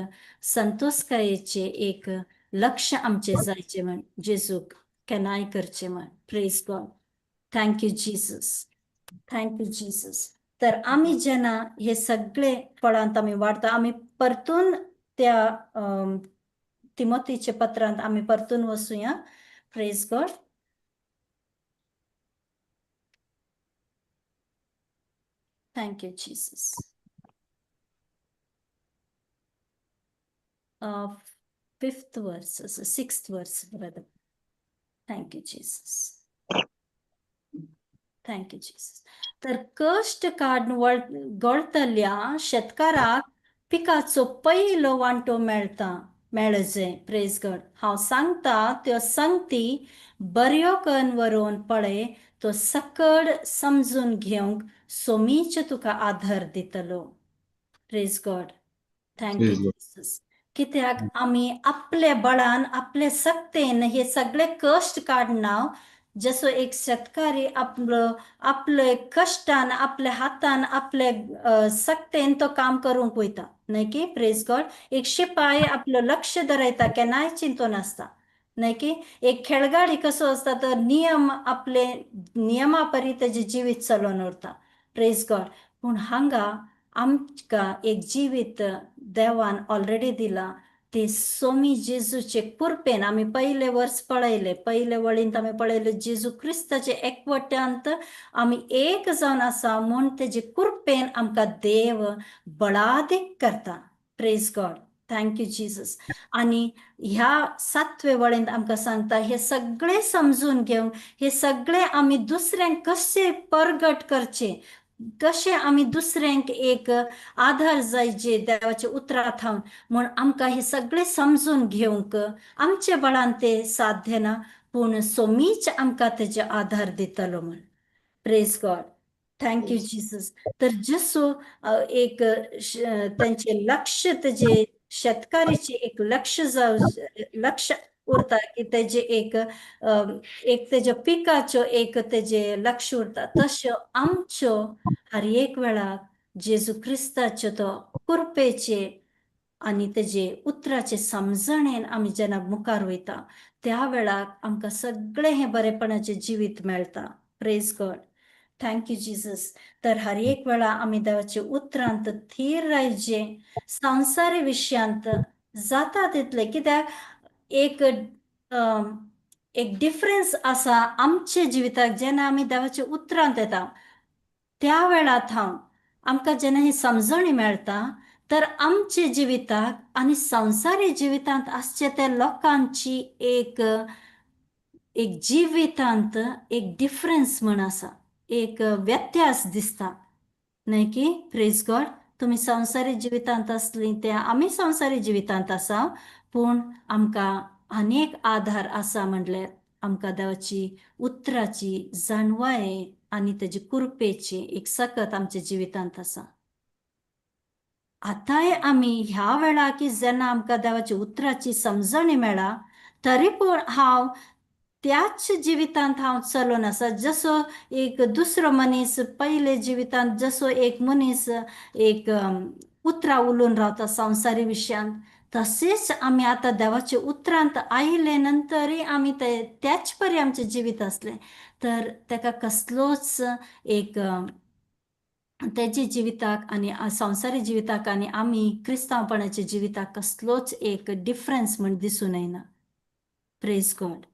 संतोषकायेचे एक लक्ष आमचें जायचें म्हण जेजूक केन्नाय करचें म्हण. Praise God. Thank you Jesus. Thank you Jesus. तर आमी जेन्ना हे सगळे फळांत आमी वाडटा, आमी परतून त्या तिमोतीच्या पत्रांत आमी परतून वचुया. Praise God. Thank you Jesus. Fifth verse, sixth verse, brother. Thank you Jesus. Thank you Jesus. तर कश्ट काडून गळतल्या शेतकाराक पिकाचो पयलो वांटो मेळटा मेळजे. प्रेज गॉड. हांव सांगता त्यो संगती बऱ्यो कन्न वरोवन पळय, तो सकड समजून घेवंक सोमीच तुका आधार दितलो. Praise God. Thank you Praise God. Jesus. कित्याक आमी आपले बळान, आपले सक्तेन हे सगळे कश्ट काडना. जसो एक शेतकारी आपलो आपले कश्टान, आपल्या हातान, आपले सक्तेन तो काम करूंक वयता, न्हय की? प्रेज गॉड. एक शिपाय आपलो लक्ष दरयता, केन्नाय चिंतून नासता, न्हय की? एक खेळगाडी कसो आसता तर नियम, आपले नियमा परी तेजें जिवीत चलोवन उरता. प्रेज गॉड. पूण हांगा आमकां एक जिवीत देवान ऑलरेडी दिला, ते सोमी जेजूचे कृपेन. आमी पयले वर्स पळयले, पयले वळींत आमी पळयले, जेजू क्रिस्ताचे एकवट्यांत आमी एक जावन आसा म्हूण तेजे कृपेन आमकां देव बळादीक करता. Praise God. Thank you Jesus. आनी ह्या सातवे वळींत आमकां सांगता, हे सगळे समजून घेवंक, हे सगळे आमी दुसऱ्यांक कशे परगट करचे, कशें आमी दुसऱ्यांक एक आधार जायचे देवाच्या उतरां थावन, म्हूण आमकां हें सगळें समजून घेवंक आमचे बळान तें साध्य ना, पूण सोमीच आमकां तेजे आधार दितलो म्हूण. Praise God. Thank you Jesus. तर जसो एक तेंचें लक्ष, तेजे शेतकारीचें एक लक्ष जाव लक्ष उरता की तेजे एक एक तेज्या पिकाच्यो एक तेजे लक्ष उरता, तश्यो आमच्यो हर एक वेळाक जेजू क्रिस्ताच्यो तो कृपेचे आनी तेजे उतराचे समजणेन आमी जेन्ना मुखार वयता, त्या वेळाक आमकां सगळें हें बरेपणाचें जिवीत मेळटा. Praise God. Thank you Jesus. तर हर एक वेळा आमी देवाच्या उतरांत थीर रावचे. संवसारी विशयांत जाता तितलें, कित्याक एक एक डिफरन्स आसा आमच्या जिविताक. जेन्ना आमी देवाच्या उतरांत येता, त्या वेळार थावन आमकां जेन्ना ही समजणी मेळटा, तर आमच्या जिविताक आनी संवसारी जिवितांत आसचे त्या लोकांची एक एक जिवितांत एक डिफरन्स म्हण आसा, एक व्यत्यास दिसता, न्हय की? प्रेज गॉड. तुमी संवसारी जिवितांत आसली ते आमी संवसारी जिवितांत आसा, पूण आमकां आनी एक आधार आसा, म्हणल्यार आमकां देवाची उतराची जाणवाय आनी तेजी कृपेची एक सकत आमच्या जिवितांत आसा. आतांय आमी ह्या वेळार की जेन्ना आमकां देवाची उतराची समजणी मेळ्ळा, तरी पूण हांव त्याच जिवितांत हांव चलोन आसा. जसो एक दुसरो मनीस पयले जिवितांत, जसो एक मनीस एक उतरां उलोवन रावता संवसारी विशयांत, तशेंच आमी आतां देवाच्या उतरांत आयले नंतरय आमी ते त्याच परी आमचें जिवीत आसलें, तर ताका कसलोच एक तेजे जिविताक आनी संवसारी जिविताक आनी आमी क्रिस्तांवपणाच्या जिविताक कसलोच एक डिफरन्स म्हण दिसून येना. Praise God.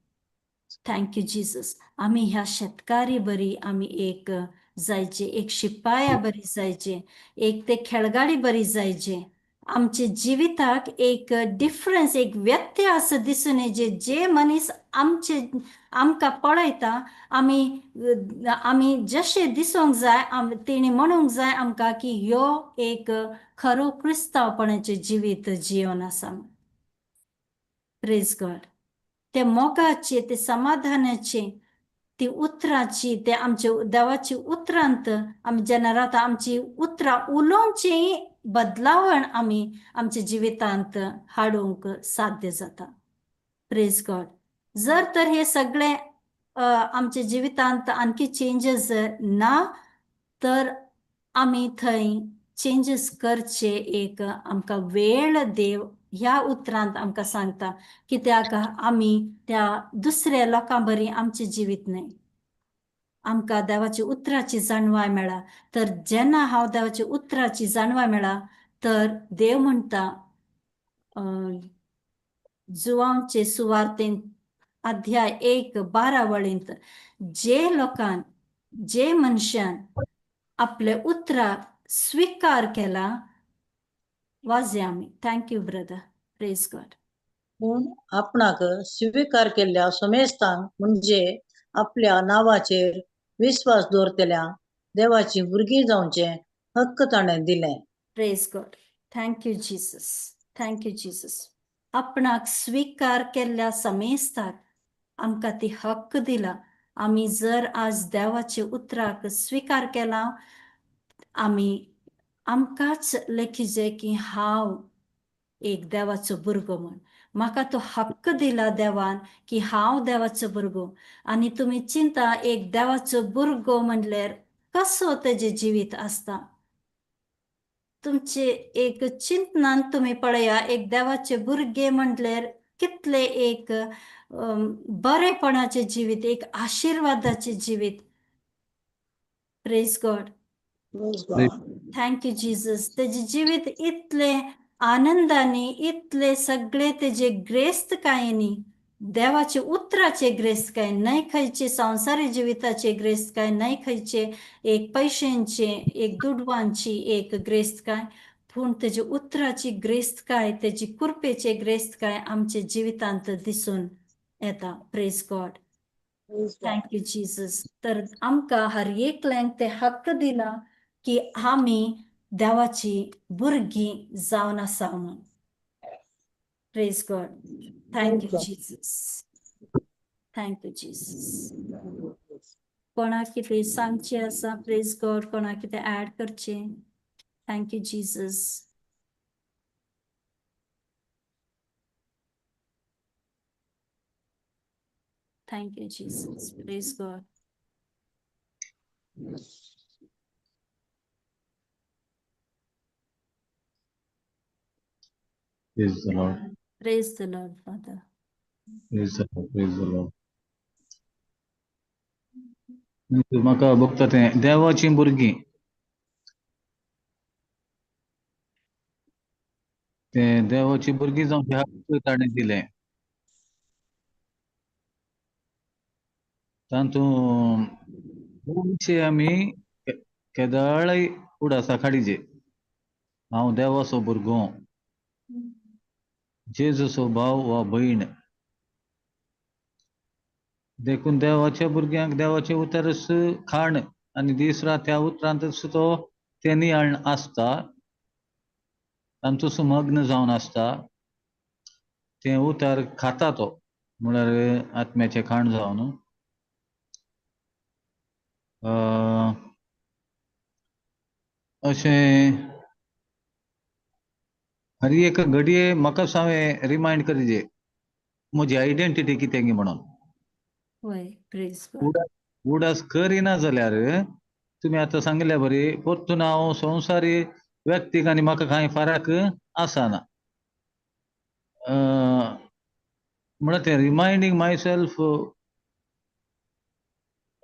Thank you Jesus. आमी ह्या शेतकारी बरी आमी एक जायचे, एक शिपाया बरी जायचे, एक ते खेळगाडी बरी जायचे. आमच्या जिविताक एक डिफरन्स, एक व्यत्यय असो दिसून येचे, जे मनीस आमचे आमकां पळयता, आमी आमी जशे दिसूंक जाय, तेणी म्हणूंक जाय आमकां की ह्यो एक खरो क्रिस्तांवपणाचें जिवीत जिवन आसा. प्रेज गॉड. ते मोगाचे, ते समाधानाचे, ती उतराची, ते आमच्या देवाची उतरांत आमी जेन्ना रावता, आमची उतरां उलोवची बदलावण आमी आमच्या जिवितांत हाडूंक साध्य जाता. प्रेज गॉड. जर तर हे सगळे आमच्या जिवितांत आणखी चेंजीस ना, तर आमी थंय चेंजीस करचे एक आमकां वेळ देव ह्या उतरांत आमकां सांगता, कित्याक आमी त्या दुसऱ्या लोकां बरी आमचें जिवीत न्हय. आमकां देवाची उतराची जाणवाय मेळा. तर जेन्ना हांव देवाची उतराची जाणवाय मेळा तर देव म्हणटा जुवांचे सुवार्तेन अध्याय 1:12 वळींत, जे लोकान जे मनशान आपले उतराक स्विकार केला, वाजया आमी. Thank you brother, praise God. पूण आपणाक स्विकार केल्ल्या समेस्तांक म्हणजे आपल्या नांवाचेर विस्वास दवरतल्या देवाची भुरगीं जावचें हक्क ताणें दिलें. Praise God. Thank you Jesus, thank you Jesus. आपणाक स्विकार केल्ल्या समेस्ताक आमकां ती हक्क दिला. आमी जर आज देवाच्या उतराक स्विकार केला, आमी आमकांच लेखिजे की हांव एक देवाचो भुरगो म्हूण. म्हाका तो हक्क दिला देवान की हांव देवाचो भुरगो. आनी तुमी चिंता, एक देवाचो भुरगो म्हणल्यार कसो तेजें जिवीत आसता. तुमचे एक चिंतनान तुमी पळया, एक देवाचे भुरगे म्हणल्यार कितले एक बरेपणाचें जिवीत, एक आशिर्वादाचें जिवीत. Praise God, thank you Jesus. तेजें जिवीत इतलें आनंदानी, इतले सगळे तेजे ग्रेस्तकायेनी, देवाचे उतराचे ग्रेस्तकाय, न्हय खंयचे संवसारी जिविताचे ग्रेस्तकाय, न्हय खंयचे एक पयशेंचे, एक दुडवांची एक ग्रेस्तकाय, पूण तेजे उतराची ग्रेस्तकाय, तेजी कृपेचे ग्रेस्तकाय आमच्या जिवितांत दिसून येता. Praise God, thank you Jesus. तर आमकां हर एकल्यांक ते हक्क दिला की आमी देवाची भुरगीं जावन आसा म्हूण. Praise God, thank you Jesus, thank you Jesus. कोणाक कितें सांगचें आसा? प्रेज गॉड. कोणाक कितें ऍड करचें? Thank you Jesus. Thank you Jesus, praise God. Praise the Lord. Praise the Lord, Father. Praise the Lord. Praise the Lord. म्हाका बघता तें देवाचीं भुरगीं, तें देवाची भुरगीं जावचे हक्क ताणें दिलें. तातूंत खुबशे आमी केदाळय उडासा काडिजे, हांव देवाचो भुरगो, जेजूचो भाव वा भयण. देखून देवाच्या भुरग्यांक देवाचें उतरच खाण आनी दीस रात त्या उतरांतच तो तें नियाळ आसता, तांचो मग्न जावन आसता. तें उतर खाता तो, म्हळ्यार आत्म्याचें खाण जावन. अशें हर एक घडये म्हाकाच हांवें रिमायंड करिजे म्हजी आयडेंटिटी कितें म्हणून. उडास करिना जाल्यार तुमी आतां सांगिल्ल्या बरी परतून हांव संवसारी व्यक्तीक आनी म्हाका कांय फरक आसना. म्हणल्यार तें reminding myself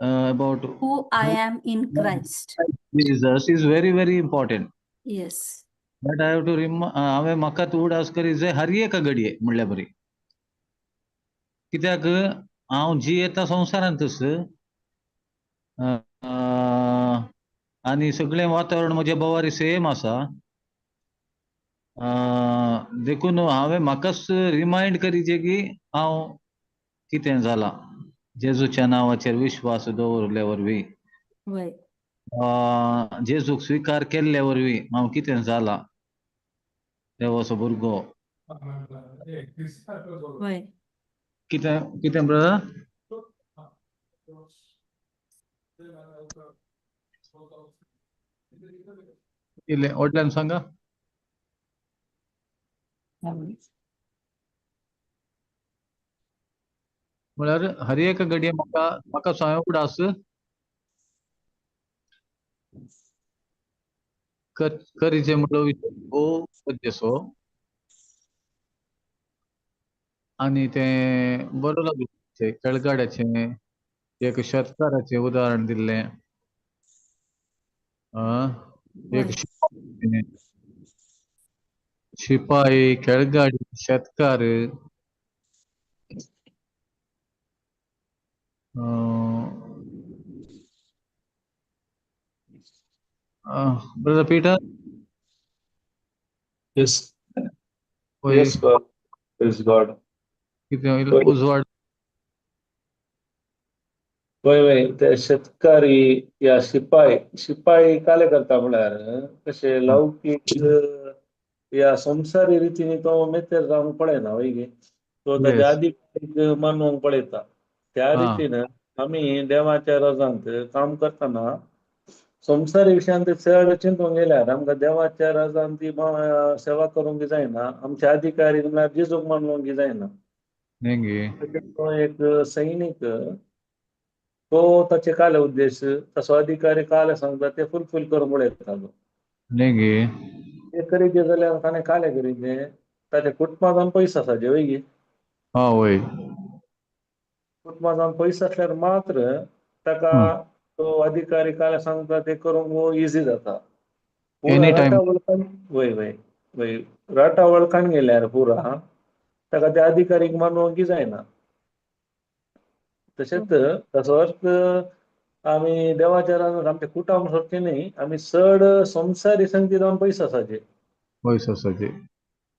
about who I am in Christ Jesus is very very important. Yes, But I have to हांवें म्हाका उडास करी जाय हर एका घडये म्हणल्या बरी, कित्याक हांव जियेता संवसारांतच आनी सगळें वातावरण म्हज्या भोंवारी सेम आसा. देखून हांवें म्हाकाच रिमायंड करीचे की हांव कितें जालां जेजूच्या नांवाचेर विश्वास दवरल्या वरवीं, जेजूक स्विकार केल्ल्या वरवीं हांव कितें जालां, देवाचो भुरगो. कितें कितें ब्रदर? इल्लें व्हडल्यान सांगा. म्हळ्यार हर एक घडये म्हाका म्हाका स्वयं उडास करीचे म्हणलो विशय भोव गरजेचो. आनी तें बरो लागलें. खेळगाड्याचें एक शेतकाराचें उदाहरण दिल्लें, एक शिपाई, खेळगाडी, शेतकार, brother Peter. Yes. Yes, God. Praise God. कितें उजवाड. वय वय ते शेतकारी या शिपाई, शिपाई काले करता म्हळ्यार कशें लौकीक या संवसारी रितीन तो मेतेर जावंक पळयना वय गे, तो ताच्या आदी मानूंक पळयता. त्या रितीन आमी देवाच्या रजांत काम करतना संवसारी विशयांत चड चिंतूंक गेल्यार आमकां देवाच्या रजांत ती सेवा करूंक जायना, आमचे अधिकारी म्हळ्यार जेजूक मानूंक जायना. तो एक सैनीक तो ताचे काले उद्देश तसो अधिकारी काले सांगता ते फुलफील करूंक पळयता. ते करीत जाल्यार ताणें काले करीत ताच्या कुटुंबान पयस आसा जे वय गे, वय कुटुंबान पयस आसल्यार मात्र ताका तो अधिकारी काले सांगता ते करूंक इजी जाता. वय वय वय राटा वळखान गेल्यार पुरा ताका त्या अधिकारीक मानूंक जायना. तशेंच ताचो अर्थ आमी देवाच्या रानांत आमच्या कुटुंब सोदचें न्ही, आमी चड संवसारी संगती जावन पयस आसाचे, पयस आसाचे,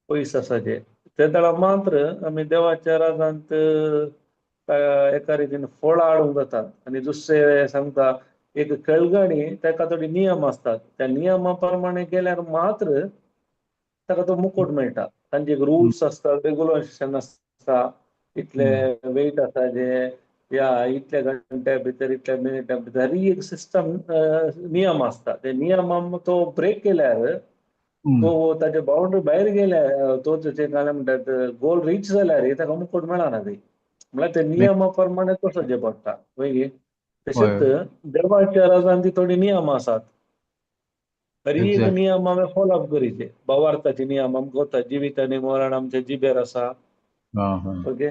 पयस आसाचे. ते वेळार मात्र आमी देवाच्या राजांत एका रितीन फळां हाडूंक जातात. आनी दुसरें सांगता एक खेळगाडी ताका थोडे नियम आसतात, त्या नियमा प्रमाणे गेल्यार मात्र ताका तो मुकोट मेळटा. तांचे एक रुल्स आसतात, रेगुलेशन आसता, इतले वेट आसा जे या इतल्या घंट्या भितर इतल्या मिनिटां भितर ही एक सिस्टम नियम आसता. ते नियम तो ब्रेक केल्यार तो ताच्या बाउंड्री भायर गेल्यार तो तेचे काय म्हणटात गोल रीच जाल्यार ताका मुकोट मेळना ती, म्हळ्यार ते नियमा प्रमाणे तो सजे पडटा वय गे. तशेंच देवाच्या राजान ती थोडी नियम आसात, तरी एक नियम आमी फॉलो अप करीचे. भावार्थाचे नियम आमकां वता, जिवीत आनी मरण आमच्या जिबेर आसा. ओके,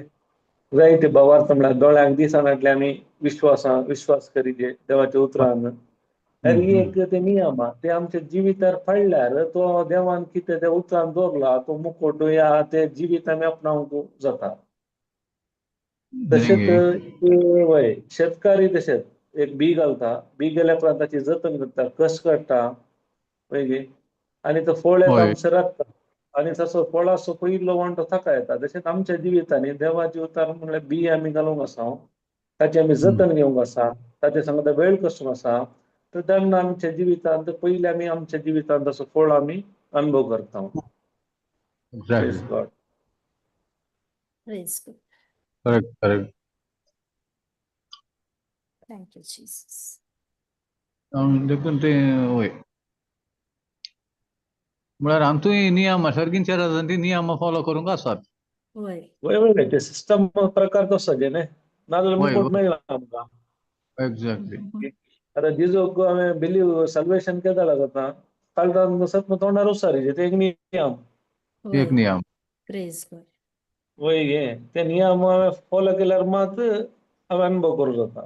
जायते भावार्थ म्हळ्यार दोळ्यांक दिसनातले आमी विश्वास करीचे देवाच्या उतरान. तरी एक ते नियम ते आमच्या जिवितार पडल्यार तो देवान कितें त्या उतरान दवरला तो मुकोट या ते जिवीत आमी आपणावंक जाता. तशेंच वय शेतकारी तशेंच एक बी घालता, बी गेल्या उपरांत ताची जतन करता, कस काडटा वय गे, आनी तो फळ येता आमचो राखता आनी तसो फळाचो पयलो वांटो ताका येता. तशेंच आमच्या जिवितांनी देवाचे उतार म्हणल्यार बी आमी घालूंक आसा, ताचें आमी जतन घेवंक आसा, ताचे सांगता वेळ कसूंक आसा, तर तेन्ना आमच्या जिवितांत पयलीं आमी आमच्या जिवितांत तसो फळ आमी अनुभव करता. Praise God. Correct, correct. Thank you Jesus. देखून ते वय म्हळ्यार आमतूय नियम सर्गींच्या राजान ती नियम फॉलो करूंक आसात. वय वय वय ते सिस्टम प्रकार तसो जे न्ही, नाजाल्यार मुकोट मेळना आमकां. एक्झॅक्टली. आतां जेजूक हांवें बिलीव सल्वेशन केदाळा जाता कालटान सत तोंडार उसारीचे ते एक नियम, एक नियम. प्रेज गॉड. वय गे ते नियम हांवें फॉलो केल्यार मात हांवें अनुभव करूं जाता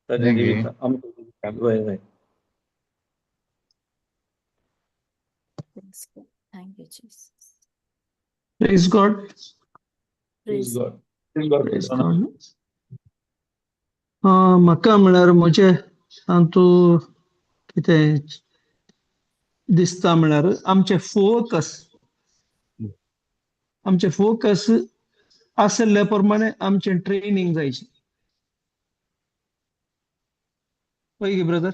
ताच्या जिवितांत आमच्या जिवितांत. वय वय. Thank you, Jesus. Praise God. Praise God. Praise God. Praise God. म्हाका म्हळ्यार म्हजें तातूंत कितें दिसता म्हळ्यार आमचें फोकस, आमचें फोकस आसल्या प्रमाणे आमचें ट्रेनींग जायचें. वय गे ब्रदर?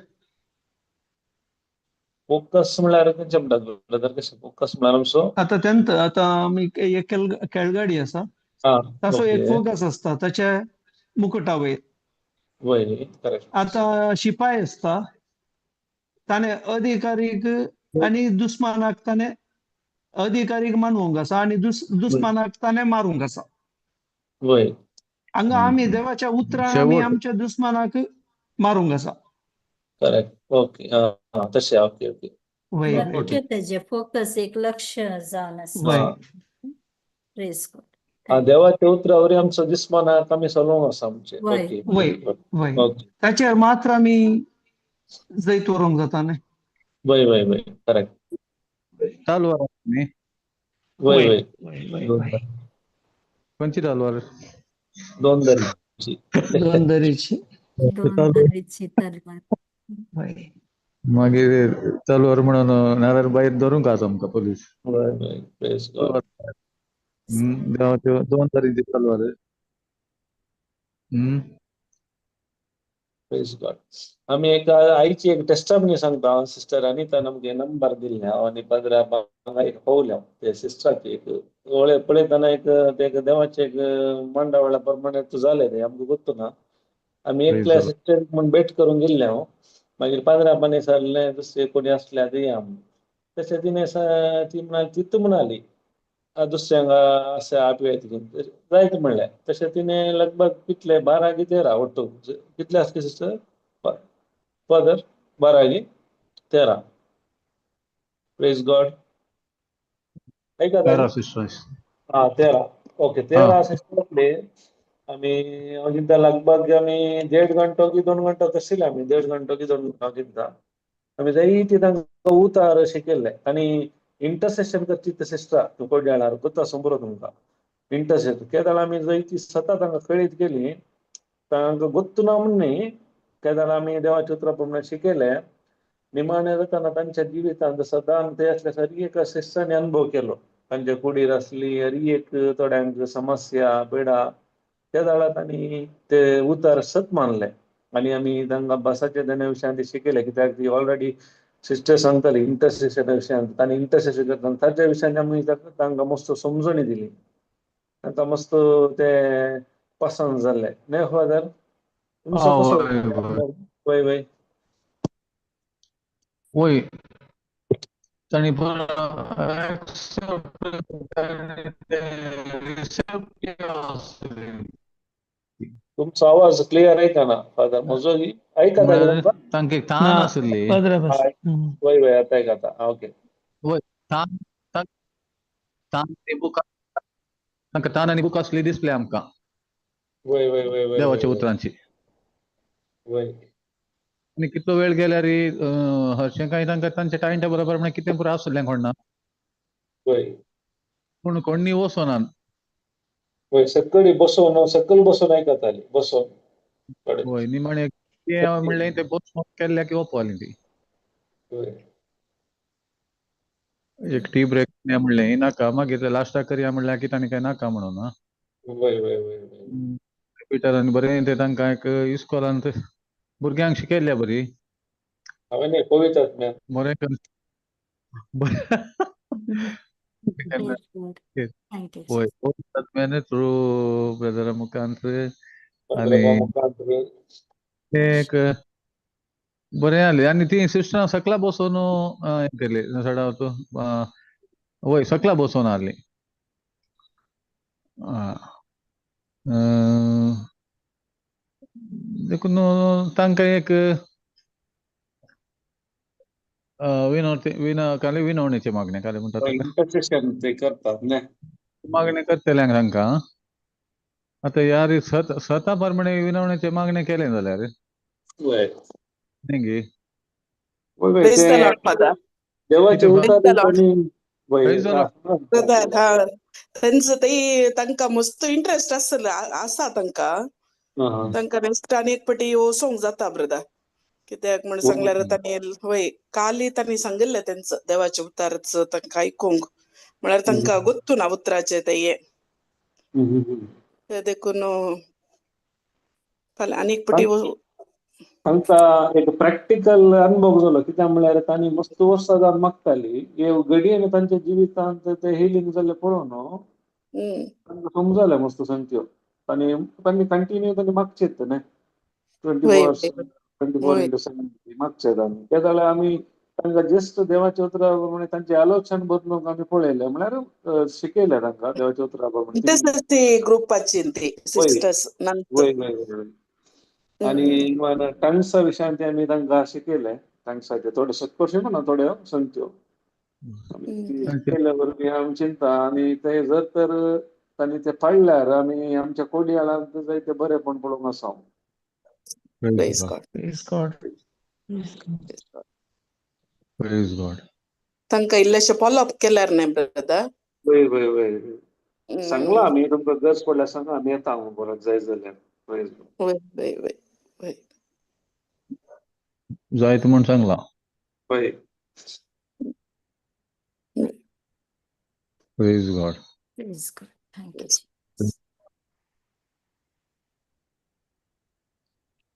फोकस म्हळ्यार खंयचें म्हणटात ब्रदर? कशें फोकस म्हळ्यार आमचो आतां तेन्ना आतां आमी एक खेळगाडी आसा ताचो एक फोकस आसता ताच्या मुकुटा वयर. वय करेक्ट. आतां शिपाय आसता ताणें अधिकारीक आनी दुस्मानाक ताणें अधिकारीक मानूंक आसा आनी दुस्मानाक ताणें मारूंक आसा. वय हांगा आमी देवाच्या उतरान आमी आमच्या दुस्मानाक मारूंक आसा. करेक्ट. ओके, तशें. Okay okay. वय तेजे फोकस एक लक्ष जावन आसा. वय. Praise God. देवाच्या उतरावर आमचो दुस्मानाक आमी चलोवंक आसा आमचे. वय. ओके. वय वय. ओके. ताचेर मात्र आमी जैत व्हरूंक जाता न्ही. वय वय वय, करेक्ट. तलवार न्ही? वय वय वय. वय वय दोन वय. खंयची तलवार? दोन दरीची. दोन दरीची. दोन तरेची तलवार. वय. मागीर तलवार म्हणून नाल्यार भायर धरूंक आसा आमकां पोलीस. वय वय, प्रेज गॉड. देवाच्यो दोन तरेची तलवार. Praise God. आमी एक आईची एक टेस्टमनी सांगता. हांव सिस्टर अनिता आमगे नंबर दिल्ले हांव आनी पंदरा हांगा एक पावल्या ते सिस्टराची एक वळे पळयतना एक ते एक देवाचे एक मांडावळा प्रमाणे जालें ते आमकां गोत्तू ना. आमी Praise एकल्या the Lord. Sister म्हूण भेट करूंक गेल्ले हांव. मागीर पंदरा पानी सरलें दुसरे कोणी आसल्या ते या म्हूण. तशें तिणें ती म्हणाली तितू म्हणाली दुसऱ्यांक अशें आपयत जायत म्हणलें. तशें तिणें लगभग कितले 12 की 13 ಒಟ್ಟು कितले आसले सिस्टर फादर? 12 की 13? प्रेज गॉड. ऐका. 13 सिस्टर्स. हा, 13, ओके, 13 सिस्टर आसले. आमी हांव चिंता लगभग आमी 1.5 घंटो की 2 घंटो तशिल्ले आमी 1.5 घंटो की 2 घंटो चिंता आमी जायती तांकां उतार शिकयल्ले. आनी इंटरसेशन करची ते सिस्टरा तूं कोड्याळार गोता समोर तुमकां इंटरसेशन केदाळ आमी जायती सता तांकां कळीत केली. तांकां गोत्तू ना म्हूण न्ही, केदाळ आमी देवाच्या उतरा प्रमाणे शिकयले. निमाणें जाताना तांच्या जिवितांत सदां ते असले सारकी एका सिस्टरांनी अनुभव केलो. तांच्या कुडीर आसली हरी एक थोड्यांक समस्या पिडा, त्या दाळा तांणी ते उतार सत मानले. आनी आमी तांकां बसाच्या देण्या विशयांत शिकयले, कित्याक ती ऑलरेडी सिस्टर सांगताली इंटरसेशना विशयांत. तांणी इंटरसेशन करतना ताच्या विशयान आमी तांकां मस्त समजणी दिली. तांकां मस्त ते पसंत जाल्ले न्ही फादर तुमचो कसो? वय वय. वय वय. वय, तांणी एक्सेप्ट आसले. तुमचो आवाज क्लियर ऐकना फादर म्हजो, ऐकता म्हळ्यार तुमकां? तांकां एक तान ना. आसली. पंदरा बस. वय वय, आतां ऐकता, ओके. वय, तान तान बुक तांकां तान आनी बुक आसली दिसले आमकां. वय वय वय वय. देवाच्या वय उतरांची. वय. आनी कितलो वेळ गेल्यार हरशें कांय तांकां तांच्या टायम टेबला प्रमाणे कितें पुरो आसलें कोण ना. वय. पूण कोण्णी वचोना. वय, सकळी बसोवन, सकयल बसून ऐकताली बसोवन कडेन. वय, निमाणें तें हांवें म्हणलें तें बसून केल्ल्या की वोपवाली ती. वय. एक टी ब्रेक म्हणलें नाका, मागीर लास्टाक करया म्हणल्यार की तांणी काय नाका म्हणून ना. वय वय वय वय. पिटरान बरें तें तांकां एक इस्कॉलांत भुरग्यांक शिकयल्ल्या बरी. हांवें न्ही पवित्र. बरें कर बरें. Praise God. Thank you. वय, पवित्र थ्रू ब्रदरा मुखांत आनी तें एक बरें जालें. आनी ती सिस्टरां सकला बसोवन हें केली चडावत. वय, सकला बसोवन आहली. देखून तांकां एक विनवती विन काले विनवणेचे मागणें काले म्हणटा ताका. इंटरसेशन ते करतात न्ही. मागणें करतल्यांक तांकां आतां यार सत सता प्रमाणे विनवणेचे मागणें केलें जाल्यार वय. न्ही गे? वय वय. Praise the ते Lord, Father. देवाचे कितें उतार Praise the Lord. आनी वय. Praise the Lord. Brother, हा, तेंचो ते तांकां मस्त इंट्रस्ट आसलो आसा तांकां. तांकां नेक्स्ट आनी एक पटी वचोंक जाता ब्रदर, कित्याक म्हण सांगल्यार तांणी वय काली तांणी सांगिल्लें तेंचो देवाच्या उतारच तांकां आयकूंक म्हळ्यार तांकां गोत्तू ना उतराचें तें हें. ते देखून फाल्यां आनी एक पटी तांकां एक प्रॅक्टिकल अनुभव जालो, कित्याक म्हणल्यार तांणी मस्त वर्सां जावन मागताली हे घडयेन तांच्या जिवितांत ते हिलींग जाल्लें पळोवन तांकां समजलें मस्त संत्यो. तांणी तांणी कंटिन्यू तांणी मागचेत न्ही ट्वेंटी वय फोर वय 24 वय इंटू 7 मागचे तांणी. ते जाल्यार आमी तांकां जस्ट देवाच्या उतरा प्रमाणे तांचें आलोचन बदलूंक आमी पळयलें, म्हळ्यार शिकयलें तांकां देवाच्या उतरा प्रमाणे. इंटरसेसरी ग्रुपाची ती वय सिस्टर्स नंतर. वय वय वय. आनी इवन टंग्सा विशयान ते आमी तांकां शिकयलें. टंग्साचे थोडे सत्पर शिकना, थोड्यो संत्यो आमी ती शिकयल्या वरवीं आमी चिंता. आनी ते जर तर तांणी ते पाळल्यार आमी आमच्या कोडयाळांत जायते बरेपण पळोवंक आसा. Praise God. Praise God. Praise God. Praise God. तांकां इल्लेशें फॉलोअप केल्यार न्ही ब्रदर. वय वय वय, सांगलां आमी तुमकां गरज पडल्यार सांगा, आमी येता परत जाय जाल्यार. वय वय वय वय, जायत म्हूण सांगलां. वय. Praise God. Praise God. Thank you.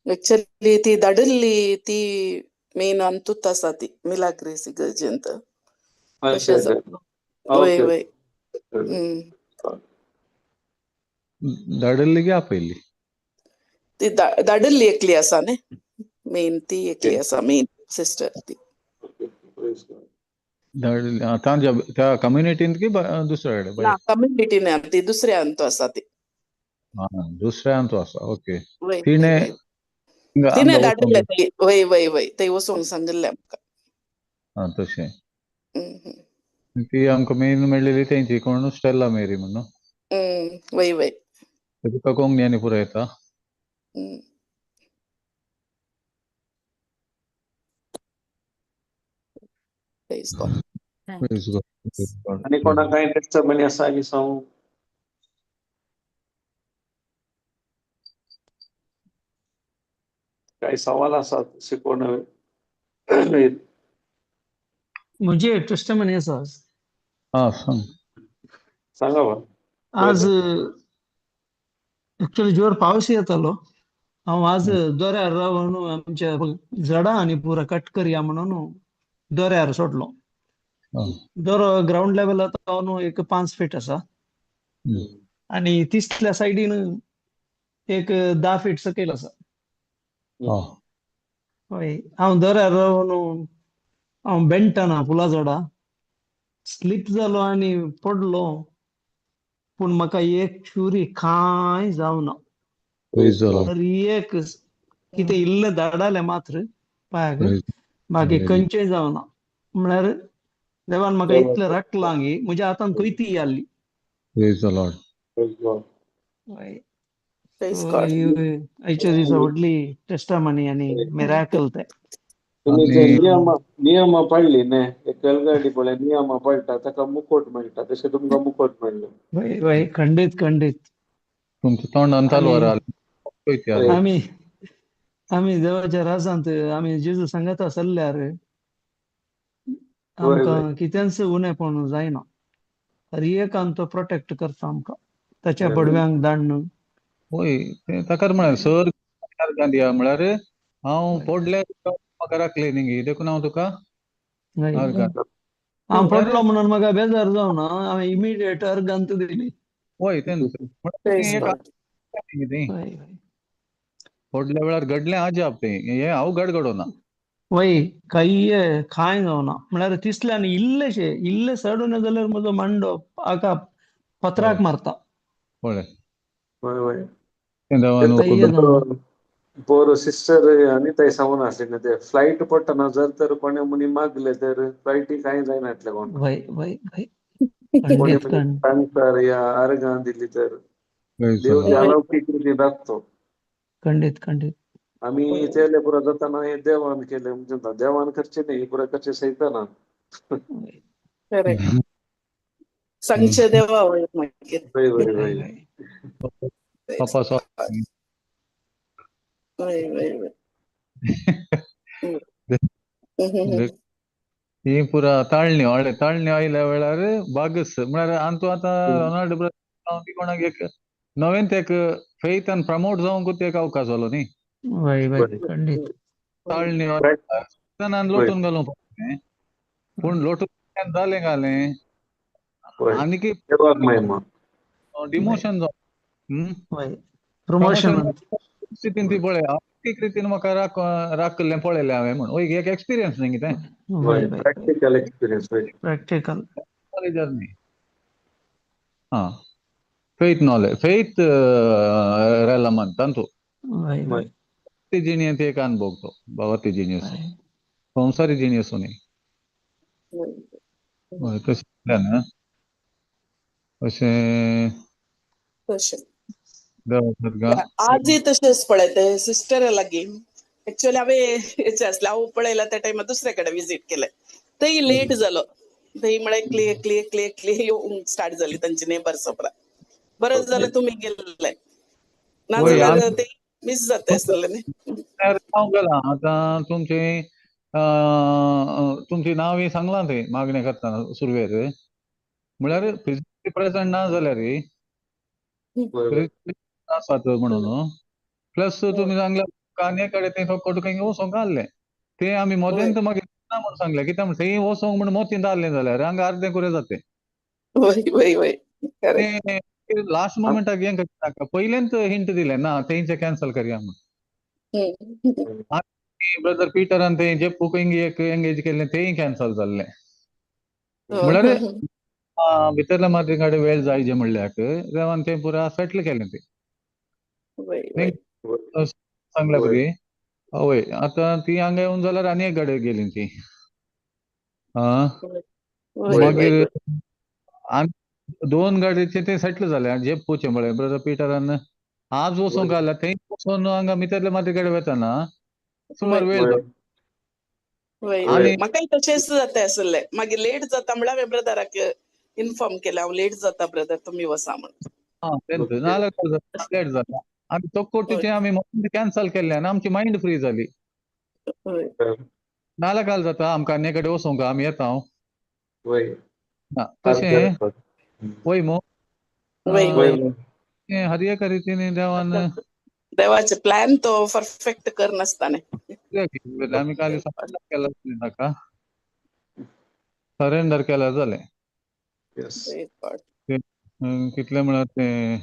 Actually ती धाडिल्ली ती मेन अंतूत आसा ती मिलाग्रीस इगर्जेंत. अच्छा. वय वय. धाडिल्ली की आपयल्ली? ती धाडिल्ली एकली आसा न्ही मेन, ती एकली आसा मेन सिस्टर ती. धाडिल्ली तांच्या त्या कम्युनिटींत की दुसऱ्या कडेन? ना, कम्युनिटीन ती दुसऱ्या अंतू आसा ती. आं, दुसऱ्या अंतू आसा. ओके. वय. तिणें तिणें धाडिल्लें ते. वय वय वय, थंय वचूंक सांगिल्लें आमकां. आं, तशें. ती आमकां मेन मेळ्ळेली तेंची कोण, स्टेला मेरी म्हणून. वय वय. तुका कोंकणी आनी पुरो येता. Praise God. Praise God. आनी कोणाक कांय टेस्टमनी आसा की सांगू? काय सवाल आसात शिकोवन? म्हजे टेस्टमनी आसा. आं, सांग. सांगा बा. आज एक्चुअली जोर पावस येतालो. हांव आज दर्यार रावन आमच्या झाडां आनी पुरा कट करया म्हणून दर्यार सोडलो. दरो ग्रावंड लेवल आतां एक 5 फीट आसा आनी तिसल्या सायडीन एक 10 फीट सकयल आसा. हय, हांव दर्यार रावन हांव बेंटना फुलां झाडां स्लीप जालो आनी पडलो, पूण म्हाका एक चुरी कांय जावना. तर एक कितें इल्लें धाडालें मात्र पांयाक, बाकी खंयचेय जावना. म्हळ्यार देवान म्हाका इतलें राखलां की म्हज्या हातान कोयती आसली. आयच्या दिसा व्हडली टेस्टमनी आनी मिराकल तें. तुमी जे नियम पाळ्ळी न्ही, कलगाडी पळय नियम पाळटा ताका मुकोट मेळटा, तशें तुमकां मुकोट मेळ्ळो. वय वय, खंडीत खंडीत. तुमच्या तोंडान तलवार आली. आमी आमी देवाच्या राजांत आमी जेजू सांगता चल्ल्यार आमकां कितेंच उणेपण जायना. तर एकान तो प्रोटेक्ट करता आमकां ताच्या बडव्यांक दाण्ण. वय, ताकाच म्हळ्यार सर दिया म्हळ्यार हांव पडल्यार म्हाका राखले न्ही, देखून हांव तुका हांव पडलो म्हणून म्हाका बेजार जावना, हांवें इमिडिएट अर्गांत दिली. वय, तेंच पडल्या वेळार घडलें अजाप तें, हें हांव गडगडोना. वय, कांय कांय जावना. म्हळ्यार तिसल्यान इल्लेशें इल्लें चडून जाल्यार म्हजो मांडो हाका पत्राक मारता. पळय वय वय. पोर सिस्टर अनिताय सांगून आसली न्ही, ते फ्लायट पडटना जर तर कोणे म्हणी मागले तर फ्लायटी कांय जायनातलें कोण. वय वय वय, कोणी सांगतार या अर्गां दिली तर देव अलौकीक रितीन राखतो. खंडीत खंडीत. आमी केले पुरो जाताना हे देवान केले म्हणजे देवान करचें न्ही, पुरो करचें सैताना. सांगचें देवा वय मागीर. वय वय वय. वय वय वय. ही पुरा ताळण्यो हळे ताळण्यो आयल्या वेळार बागस म्हळ्यार आनी तूं आतां रोनाल्ड ब्रदर कोणाक एक नवें एक फेथान प्रमोट जावंकूच एक अवकाश जालो न्ही. वय वय, खंडीत. ताळण्यो लोटून घालूंक पडलें, पूण लोटून जालें घालें आनीक डिमोशन जावं, प्रमोशन स्थितीन ती पळय एक रितीन म्हाका राखल्लें पळयलें हांवें म्हूण. वय, एक एक्सपिरियन्स न्ही कितें, प्रॅक्टिकल एक्सपिरियन्स. प्रॅक्टिकल नॉलेज न्ही. आं, फेथ नॉलेज, फेथ रेलमान तांतू जिणेंत एक अनुभव तो भावार्थी जिणेचो, संवसारी जिणेचो न्ही. तशें अशें तशें देवा आजय तशेंच पळय ते सिस्टरा लागीं एक्चुअली हांवें हेचें आसलें, हांव पळयला त्या टायमार दुसरे कडेन विजीट केलें, थंय लेट जालो. थंय म्हळ्यार एकली एकली एकली एकली येवंक स्टार्ट जाली तांची नेबर्स उपरांत. बरें जालें तुमी गेल्ले, नाजाल्यार ते मिस जाता आसलें न्ही. हांव गेलां आतां तुमची तुमची नांव सांगलां थंय मागणें करतना सुरवेर, म्हळ्यार फिजिकली प्रेझेंट ना जाल्यार आसात म्हणून. प्लस तुमी सांगल्या आनी कडेन थंय कटूक वचोंक आहलें, ते आमी मोदेंत मागीर ना म्हूण सांगलें, कित्याक म्हण थंय वचोंक म्हूण मोतींत आहलें जाल्यार हांगा अर्दें कुरें जातें. ते लास्ट मोमेंटाक हें करनाका, पयलेंच हिंट दिलें ना थंयचें कॅन्सल करया म्हूण. ब्रदर पिटरान थंय जेप्पूक एक एंगेज केल्लें तेंय कॅन्सल जाल्लें. म्हळ्यार भितरल्या माती कडेन वेळ जायजे म्हणल्याक देवान तें पुरा सेटल केलें तें सांगल्या बरी. हय आतां ती हांगा येवन जाल्यार आनी एक गाडयेक गेली ती. मागीर आनी दोन गाडयेचे ते सेटल जाले जेप्पूचें म्हळ्यार ब्रदर पिटरान आज वचोंक आसल्या थंय वचोन हांगा भितरल्या माती कडेन वतना सुमार वेळ. म्हाकाय तशेंच जाता आसलें, मागीर लेट जाता म्हळ्यार हांवें ब्रदराक इन्फॉर्म केलें हांव लेट जाता ब्रदर तुमी वसा म्हण. हां नाल्यार लेट जाता आनी तोक्कोटीचें आमी कॅन्सल केल्लें आनी आमची मायंड फ्री जाली. नाल्यार काल जाता आमकां आनी कडेन वचोंक आमी येता हांव ना तशें वय मू हर एका रितीन देवान देवाचे प्लॅन तो परफेक्ट करनासतना आमी काल केला ताका सरेंडर केल्यार जालें. कितलें म्हळ्यार तें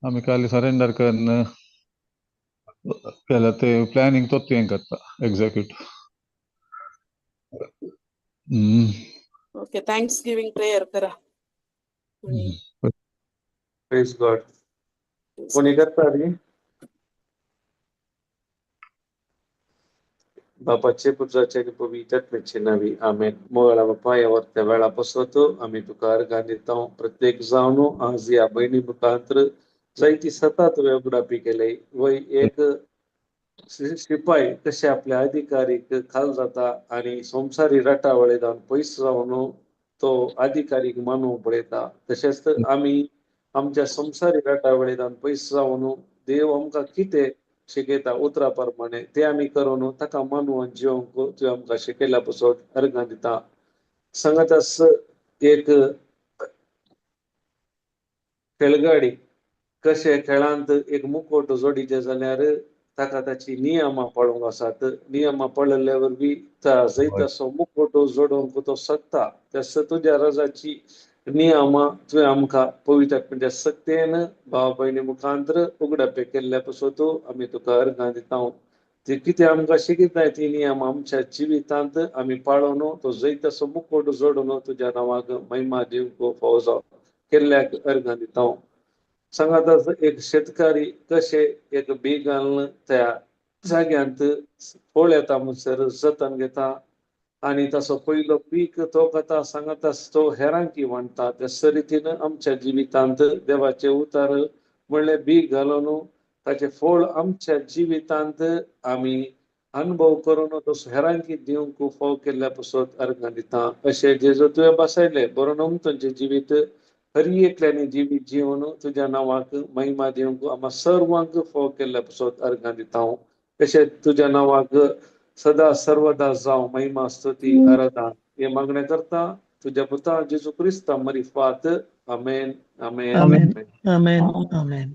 आमी काल सरेंडर करून केल्यार ते प्लॅनिंग तोच हें करता execute. Okay, thanks giving prayer करा. Praise God. कोणी करता रे? बापाचे पुत्राचे आनी पवित्र आत्म्याचे नांवी आमेन. मोगाळा बापा, ह्या वरत्या वेळा पसत आमी तुका अर्गां दिता. प्रत्येक जावन आज ह्या भयणी मुखांत्र जायती सता तुवें उगडापी केले. वय एक शिपाय कशे आपल्या अधिकारीक खाल जाता आनी संवसारी रटावळे जावन पयस जावन तो अधिकारीक मानूंक पळयता, तशेंच आमी आमच्या संवसारी रटावळे जावन पयस जावन देव आमकां कितें शिकयता उतरा प्रमाणे ते आमी करून ताका मानून जिवंक तुवें आमकां शिकयल्या पसत अर्गां दिता. सांगाताच एक खेळगाडी कशे खेळांत एक मुकोट जोडीचे जाल्यार ताका ताची नियमां पाळूंक आसात. नियमां पाळिल्ल्या वरवीं त्या जैताचो मुकोट जोडूंक तो शकता. तस तुज्या रजाची नियमां तुवें आमकां पवित्र आत्म्याच्या सक्तेन भाव भयणी मुखांत्र उगडापे केल्ल्या पसत आमी तुका अर्गां दिता. ती कितें आमकां शिकयताय ती नियमां आमच्या जिवितांत आमी पाळून तो जैताचो मुकोट जोडून तुज्या नांवाक महिमा दिवंक फावो जावं केल्ल्याक अर्गां दिता. सांगाताच एक शेतकारी कशे एक बी घालून त्या जाग्यांत फळ येता म्हणसर जतन घेता आनी ताचो पयलो पीक तो खाता. सांगाताच तो हेरांकी वांट्टा. त्या रितीन आमच्या जिवितांत देवाचे उतार म्हणलें बी घालून ताचें फळ आमच्या जिवितांत आमी अनुभव करून तो हेरांकी दिवंक फाव केल्ल्या पसत अर्गां दिता. अशें जेजो तुवें बसयलें बरोवन तुमचें जिवीत हर एकल्यानी जिवीत जिवन तुज्या नांवाक महिमा दिवंक आमकां सर्वांक फाव केल्ल्या पसत अर्गां दिता. तशें तुज्या नांवाक सदा सर्वदा जावं महिमा स्तुती आराधना हे मागणें करता तुज्या पुता जेजू क्रिस्ता मरिफात. आमेन आमेन आमेन आमेन आमेन.